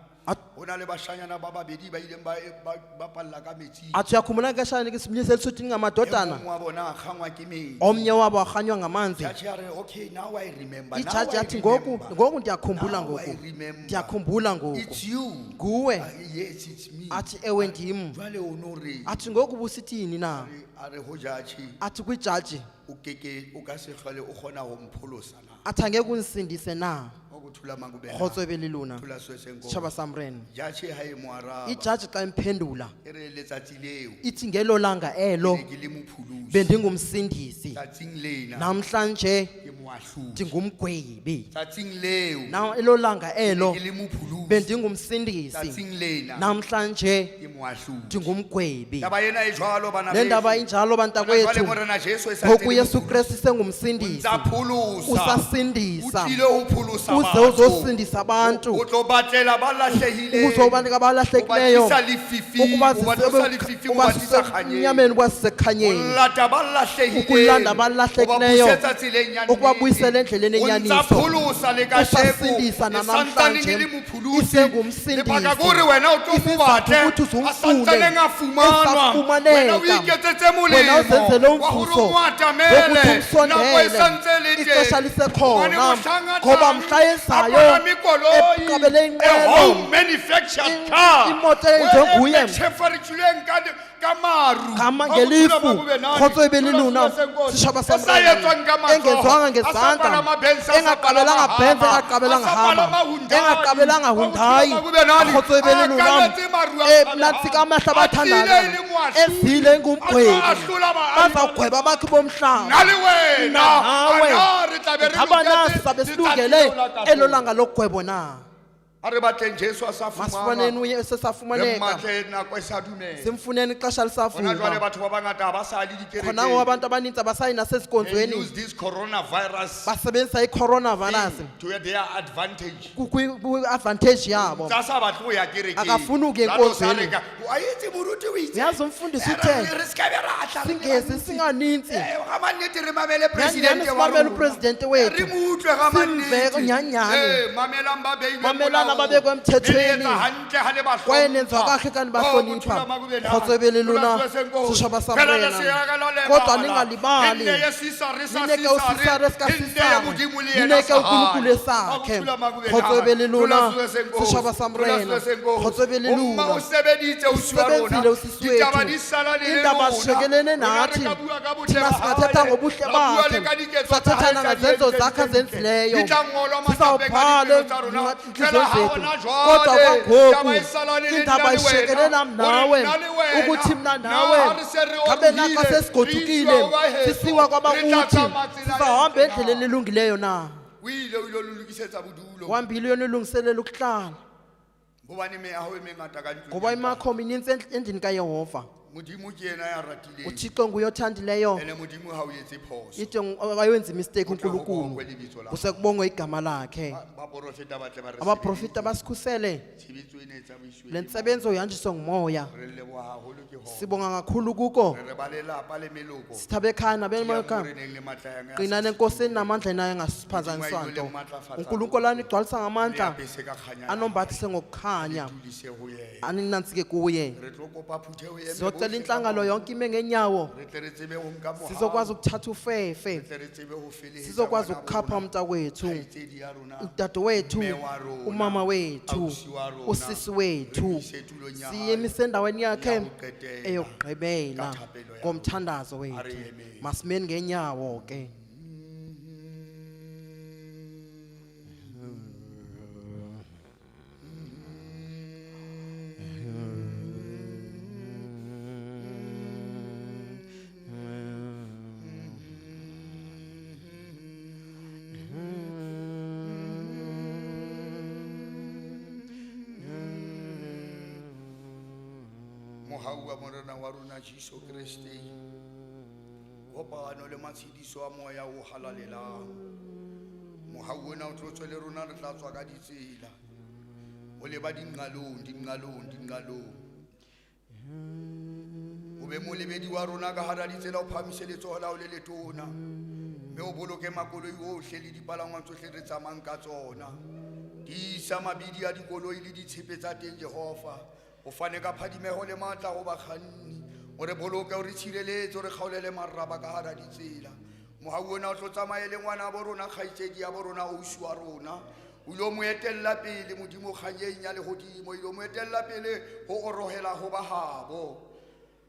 Ho na le bashanyana ba babedi ba ileng ba palla ka metsing. Athi uyakhumbula ngexesha simlise elisuthini ngamadodana. E mong wa bona a kgangwa ke metsi. Omnye wabo akganywa ngamanzi. Judge ya re, okay, now I remember. Now Ijaji I yathi, ngoku, remember. ngoku ndiyakhumbula Now I ngoku. remember. Ndiyakhumbula ngoku. It's you. Nguwe. Yes, it's me. Athi ewe ndim. Jwale o no re. Athi ngoku ubusithini na? A re ho judge. Athi kwijaji. O keke, o ka se hlole o kgona ho mpholosa na? Athi angeke undisindise na? Wa go thula makubela. Kgotso e be le lona. Thula swe se nko. Setšhaba sa Morena. Judge ha e mo araba. Ijaji xa imphendula. E re letsatsi leo. Ithi ngelo langa elo. Ke ne ke le mopholosi. Bendingumsindisi. Tsatsing lena. Namhlanje Ke moahlodi. ndingumgwebi. Tsatsing leo. Na elo langa elo. Ke ne ke le mopholosi. Bendingumsindisi. Tsatsing lena. Namhlanje Ke moahlodi. ndingumgwebi. Taba ena e jwalo bana Le ndaba beso. injalo Hona jwale bantakwethu. Morena Jesu e sa Ngoku ntse le Yesu mopholosi. Kristu sengumsindisi. O ntsa pholosa. Usasindisa. O tlile ho pholosa Uze batho. uzosindisa abantu. O tlo batlela ba lahlehileng. Ukuzobanika abalahlekileyo. O ba tlisa lefifing, Ukuba o ba zise- tlosa lefifing, o ukuba ba tlisa zise kganyeng. emnyameni, ukuba zisekukhanyeni. O lata ba lahlehileng. Ukulanda O ba abalahlekileyo. busetsa tseleng ya Ukubabuyisela nnete. endleleni O ntsa enyaniso. pholosa le kasheko. Usasindisa E santsaneng e le nanamhlanje. mopholosi. Isengumsindisi. Lebaka ke hore wena o tlo mo Isizathu batle, ukuthi a uzumfune. santsaneng a fumanwa. Esafumaneka. Wena o iketsetse Wena molemo uzenzele wa hore umvuzo o mo atamele. wokuthi Nako e umsondele. santse le teng. Ixesha lisekhona. Hobane mohlang a Ngoba tlang, mhla ezayo, a palame koloi, eqabele a inqwelo. home manufactured car. Imoto eyenziwe nguye. E tjhefaritswileng ka maru. Gama Wa go thula ngelifu. ba kube nani. Kgotso e be le Thula lona. selo se nkosi. Setjhaba sa E sa Morena. etswang ka matsoho. Engenzwanga A sa ngezandla. palama Benz, a sa Engaqabelanga palama Benz, Hummer. engaqabelanga A sa Hummer. palama Hyundai. Engaqabelanga Wa go thula Hyundai. ba kube nani. Kgotso e be le A lona. kaletse maru a Eh, tshabehang. nantsika amahla A abathandayo. tlile e le moahlodi. Ezile engumgwebi. A tla ahlola baahi ba Bazawugweba abakhi bomhlaba. Nna le wena. Nawe. A na re tla be re Ngaba na loketse sizabe letsatsi silungele leo la kahlolo? elo langa lokugwebo na? A re batleng Jesu a sa Masifaneni fumanwa. uye Re esesafumaneka. mmatle nako e sa dumela. Simfuneni ixesha Hona jwale lisavuma. batho ba bangata ha ba sa le Khona ngoku dikerekeng. abantu abanintsi abasayi They use nasezikonzweni. this coronavirus Basebenzisa i-coronavirus thing to their advantage. kwi-advantage yabo. Tsa sa batle ho ya kerekeng. Akafuni ukuya Jwale o sa enkonzweni. re ka, "Wa itse moruti o itse." Uyazi umfundisi Eh, uthe, re se ka be ra tla, re le Singezi bantsi. singanintsi. Eh, ga mannete re mamele Nyhani presidente wa simamele rona. upresidente wethu. Re mo utlwe ga Simve mannete. nyhani. Eh, mamelang ba beilweng Mamelani molaong. ababekwe emthethweni. Le etsa hantle ha le ba Kwaye hlompha. nenza kahle kanti Oh, bahlonipha. bothula makube Kgotso ebe le lona, Thula senkosi. setjhaba sa Fela le Morena. se ya ka la lebala. Kodwa ningalibali. Nne ye Sisare sa Nineke Sisare. uSisare sika Nne ye Sisare. Modimo le yena Nineke sa hae. uNkulunkulu esakhe. Bothula makube Kgotso ebe le lona, Thula senkosi. setjhaba sa Thula Morena. senkosi. Kgotso ebe le Umma lona. o sebeditse ausi wa rona. Usebenzile usisi Ditaba wethu. di sala le le Iindaba rona. zishekelene Rona re nathi. ka bua ka botle Thina ba singathetha hae. ngobuhle Ra bua le bakhe. ka diketso tsa Sathetha hae tsa nangezenzo di zakhe entseng. azenzileyo. Di tla ngolwa matlapeng a Sizawubhala dipelo tsa rona. entliziyweni Fela ha zethu. hona Kodwa jwale, kwangoku taba e sala le le indaba nna le wena. ishekelene nam Hore nawe nna le wena, ukuthi mna na nawe ha re se re ngabe naxa orohile, re sesigodukile iswa kwaheso, sisiwa re tla kwabakuthi tsamaya tsela sizawuhamba e endleleni elungileyo na. O ile o ilo lokisetsa bodulo. Uhambile uyonilungiselela ukuhlala. Hobane meaho e mengata ka ntlong Ngoba ya Ntate. imakho minintsi endlini kaYehova. Modimo ke yena ya ratileng. uThixo nguye othandileyo. Ene Modimo ha o etse phoso. Ithi ayenzi mistake Ho tle ho uNkulunkulu. bongwe lebitso la Kusekubongwe igama lakhe. Baporofeta ba tle ba re Abaprofita basikhusele. sebeletse. Tshebetso ena e tsamaisiwe Le ke ntsebenzo ihanjiswe ngumoya. Moya. Re leboha haholo ke hona. Sibonga kakhulu kuko. Re re ba lelapa le meloko. Sithabe ekhaya Tiya nabemakhaya. moreneng le matla a hae a Qinani sa enkosini namandla nayo engasiphazanyiswa Modimo a nto. ile le matlafatsa uNkulunkulu anigcwalisa ngamandla. Le apese ka kganya ya Anombathise ngokukhanya. hae. Le dulise ho yena. Aninantsike kuye. Re tlo kopa phutheho e eme Sizocela bohle inhlangano ka yonke ime ngenyawo. Re tle re tsebe ho nka mohau. Sizokwazi ukuthatha ufefe. Re tle re tsebe ho felehetsa Sizokwazi ngwana ukukhapha rona, umntakwethu. kgaitsedi ya rona, Udadewethu, mme wa rona, umama wethu, ausi wa rona, usisi wethu. re ise tulong ya hae Siyemise endaweni yakhe ya ho qetela. eyokugqibela Ka thapelo ya ngomthandazo rona. A re wethu. emeng. Masimeni ngenyawo ke. Mohau wa Morena wa rona Jesu Kreste, kopano le matshediso a moya o halalelang. Mohau ona o tlo tswe le rona, re tla tswa ka ditsela. O leba dinqalong, dinqalong, dinqalong. O be molebedi wa rona ka hara ditsela, o phahamise letsoho la hao le letona. Mme o boloke makoloi ohle le dipalangwang tsohle re tsamayang ka tsona. Tiisa mabidi a dikoloi le ditshepe tsa teng, Jehova. O fane ka phadimeho le matla ho bakganni. O re boloke, o re tshireletse, o re kgaolele maraba ka hara ditsela. Mohau ona o tlo tsamaye le ngwana bo rona, kgaitsedi ya bo rona, ausi wa rona. O ilo mo etella pele Modimo kganyeng ya lehodimo, o ilo mo etella pele ho orohela ho ba habo.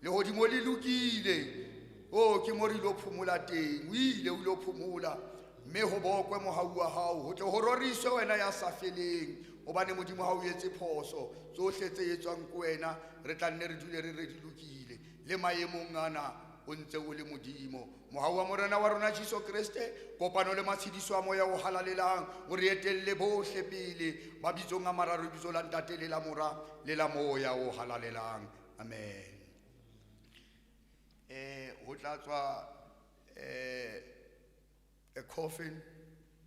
Lehodimo le lokile. Oh, ke mo re ilo phomola teng. O ile o ilo phomola. Mme ho bokwe mohau wa hao, ho tle ho roriswe wena ya sa feleng. Hobane Modimo ha o etse phoso, tsohle tse etswang ke wena, re tla nne re dule re re di lokile. Le maemong ana, o ntse o le Modimo. Mohau wa Morena wa rona Jesu Kreste, kopano le matshediso a moya o halalelang, o re etelle bohle pele, mabitsong a mararo, lebitso la Ntate le la Mora, le la Moya o halalelang. Amen. Ho tla tswa, a coffin.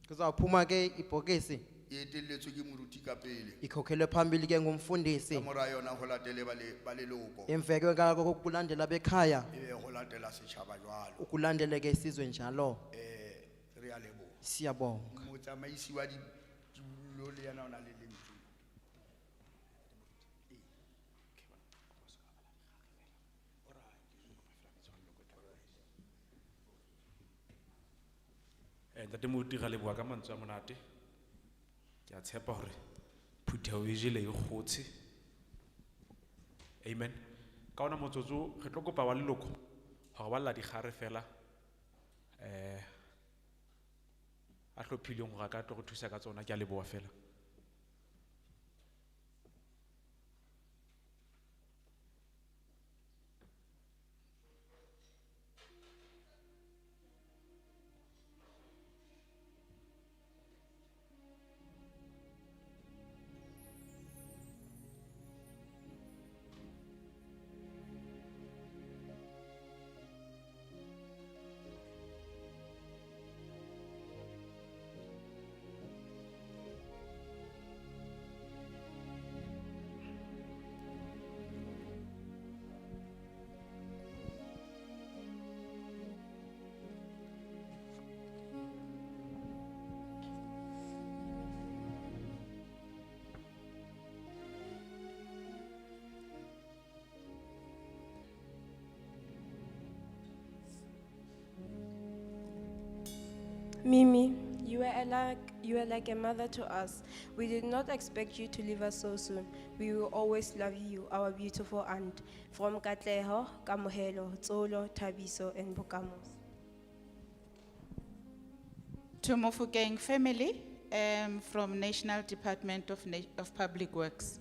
Kuzawuphuma ke ibhokisi. E etelletswe ke moruti ka pele. Ikhokhelwe phambili ke ngumfundisi. Ka mora yona ho latele ba leloko. Emva kwaloko kulandela bekhaya. Ebe ho latela setjhaba jwalo. Ukulandele ke isizwe njalo. Re a leboha. Siyabonga. Motsamaisi wa ditulo le yena o na le lentswe. Ntate Moruti, ra leboha ka mantswe a monate. Ke a tshepa hore phutheho e jele e kgotse. Amen. Ka ona motsotso re tlo kopa wa leloko hore ba lla dikgare fela, a hlophileng hore a ka tlo re thusa ka tsona. Ke a leboha fela. Mimi, you were like a mother to us. We did not expect you to leave us so soon. We will always love you, our beautiful aunt. From Katleho, Kamohelo, Tsolo, Tabiso, and Bokamos. To Mofokeng family, from National Department of Public Works.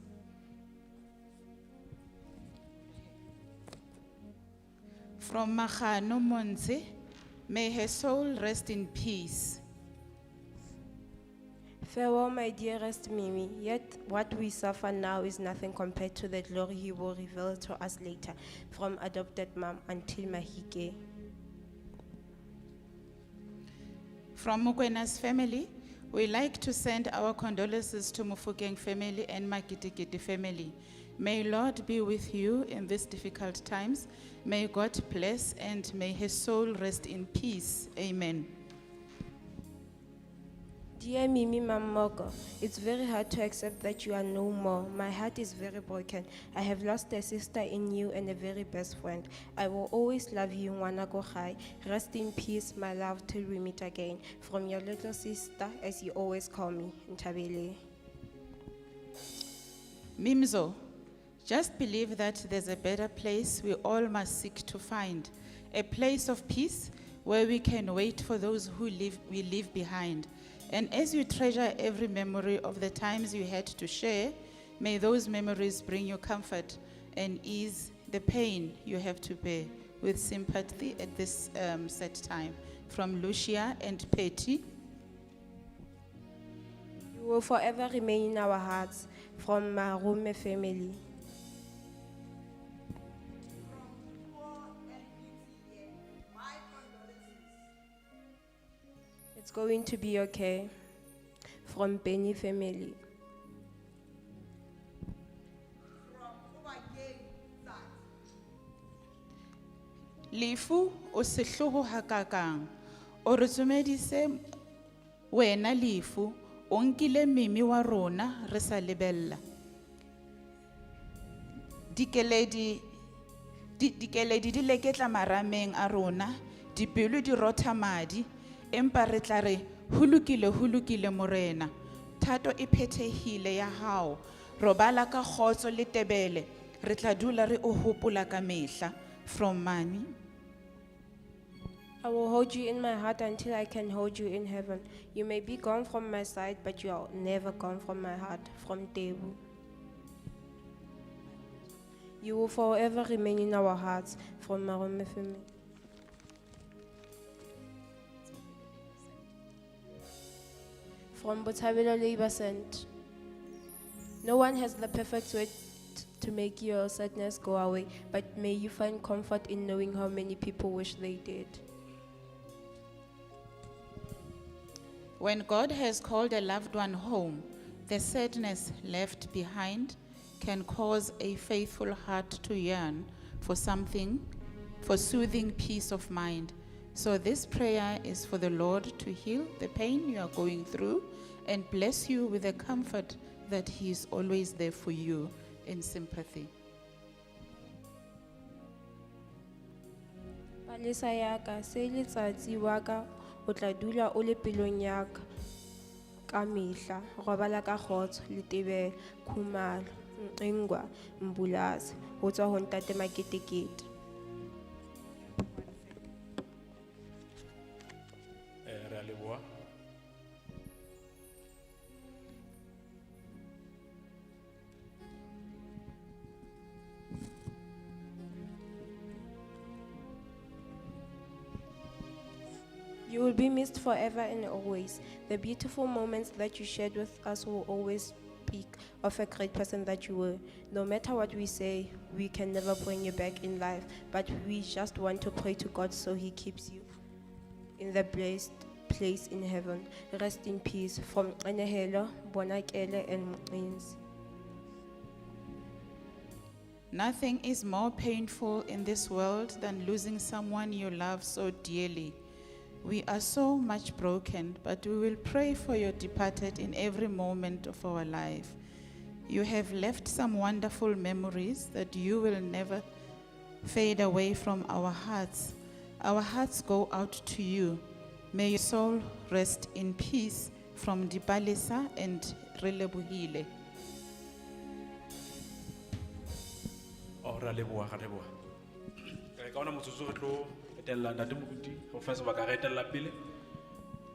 From Magano Monse, may her soul rest in peace. Farewell, my dearest Mimi. Yet what we suffer now is nothing compared to the glory he will reveal to us later. From adopted mom until Mahike. From Mokwena's family, we like to send our condolences to Mofokeng family and Makitikiti family. May Lord be with you in these difficult times. May God bless and may his soul rest in peace. Amen. Dear Mimi Mamoko, it's very hard to accept that you are no more. My heart is very broken. I have lost a sister in you and a very best friend. I will always love you, Ngwana Gai. Rest in peace, my love, till we meet again. From your little sister, as you always call me, Ntabele. Mimzo, just believe that there's a better place we all must seek to find. A place of peace where we can wait for those who we leave behind. And as you treasure every memory of the times you had to share, may those memories bring you comfort and ease the pain you have to bear with sympathy at this set time. From Lucia and Petty. You will forever remain in our hearts. From Marume family. It's going to be okay. From Benny family. Lefu o sehloho hakakang. O re tsomedise wena lefu, o nkile mimi wa rona re sa lebella. Dikeledi di leketla marameng a rona, dipelo di rotha madi, empa re tla re ho lokile, ho lokile morena. Thato e phethehile ya hao. Robala ka kgotso le tebele, re tla dula re o hopola ka mehla. From Mami. I will hold you in my heart until I can hold you in heaven. You may be gone from my side, but you are never gone from my heart. From Tebu. You will forever remain in our hearts. From Marume family. From Botshabelo Labor Center. No one has the perfect way to make your sadness go away, but may you find comfort in knowing how many people wish they did. When God has called a loved one home, the sadness left behind can cause a faithful heart to yearn for something, for soothing peace of mind. So this prayer is for the Lord to heal the pain you are going through and bless you with the comfort that He is always there for you in sympathy. Palesa ya ka, se letsatsi wa ka, o tla dula o le pelong ya ka ka mehla. Robala ka kgotso, Letebele, Khumalo, Nqengwa, Mbulazi, ho tswa ho Ntate Maketekete. Re a leboha. You will be missed forever and always. The beautiful moments that you shared with us will always speak of a great person that you were. No matter what we say, we can never bring you back in life, but we just want to pray to God so He keeps you in the blessed place in heaven. Rest in peace. From Enehelo, Bonakele, and Mwinzi. Nothing is more painful in this world than losing someone you love so dearly. We are so much broken, but we will pray for your departed in every moment of our life. You have left some wonderful memories that you will never fade away from our hearts. Our hearts go out to you. May your soul rest in peace from Dipalesa and Relebohile. Oh, ra leboha, ra leboha. Ka ona motsotso re tlo etella ntate moruti ho fa sebaka re etella pele.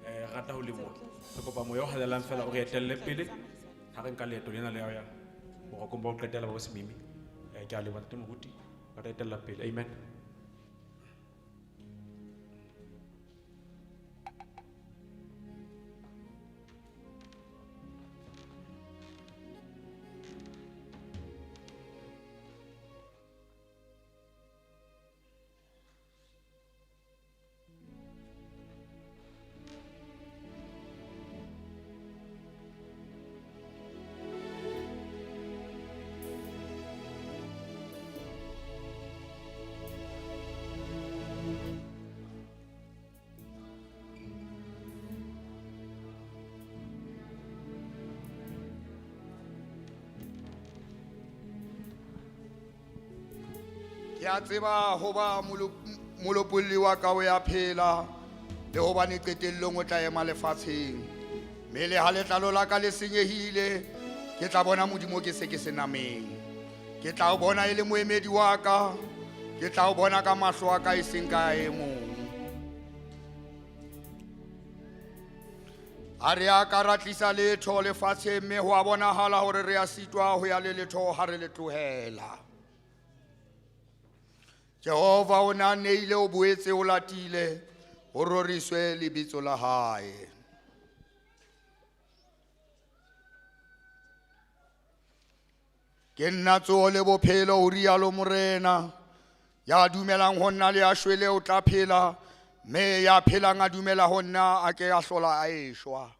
Re rata ho leboha. Re kopa moya o halalelang fela o re etelle pele ha re nka leeto lena le ya ho ya borokong ba ho qetela ba bo Semimi. Ke a leboha ntate moruti, ba re etella pele. Amen. Ke a tseba hoba molopolli wa ka o ya phela, le hobane qetellong o tla ema lefatsheng. Mme le ha letlalo la ka le senyehile, ke tla bona Modimo ke se ke se nameng. Ke tla o bona e le moemedi wa ka, ke tla o bona ka mahlo a ka e seng ka e mong. Ha re a ka ra tlisa letho lefatsheng, mme ho a bonahala hore re a sitwa ho ya le letho ha re le tlohela. Jehova o ne a neile, o boetse o latile, ho roriswe lebitso la hae. Ke nna tsoho le bophelo, ho rialo Morena. Ya dumelang ho nna le ya shwele o tla phela, mme ya phelang a dumela ho nna a ke a hlola a eshwa.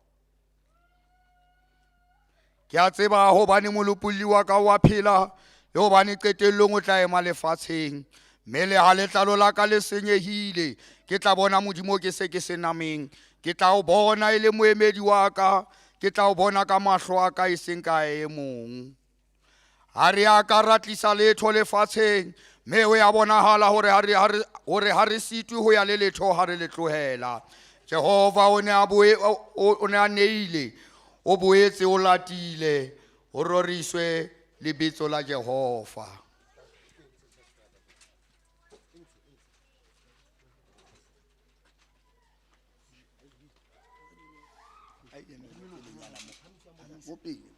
Ke a tseba hobane molopolli wa ka wa phela, le hobane qetellong o tla ema lefatsheng. Mme le ha letlalo la ka le senyehile, ke tla bona Modimo ke se ke se nameng. Ke tla o bona e le moemedi wa ka, ke tla o bona ka mahlo a ka e seng ka e mong. Ha re a ka ra tlisa letho lefatsheng, mme ho ya bonahala hore ha re, ha re, hore ha re sitwe ho ya le letho ha re le tlohela. Jehova o ne a boe, o, o, o ne a neile, o boetse o latile, ho roriswe lebitso la Jehova. Mo pele.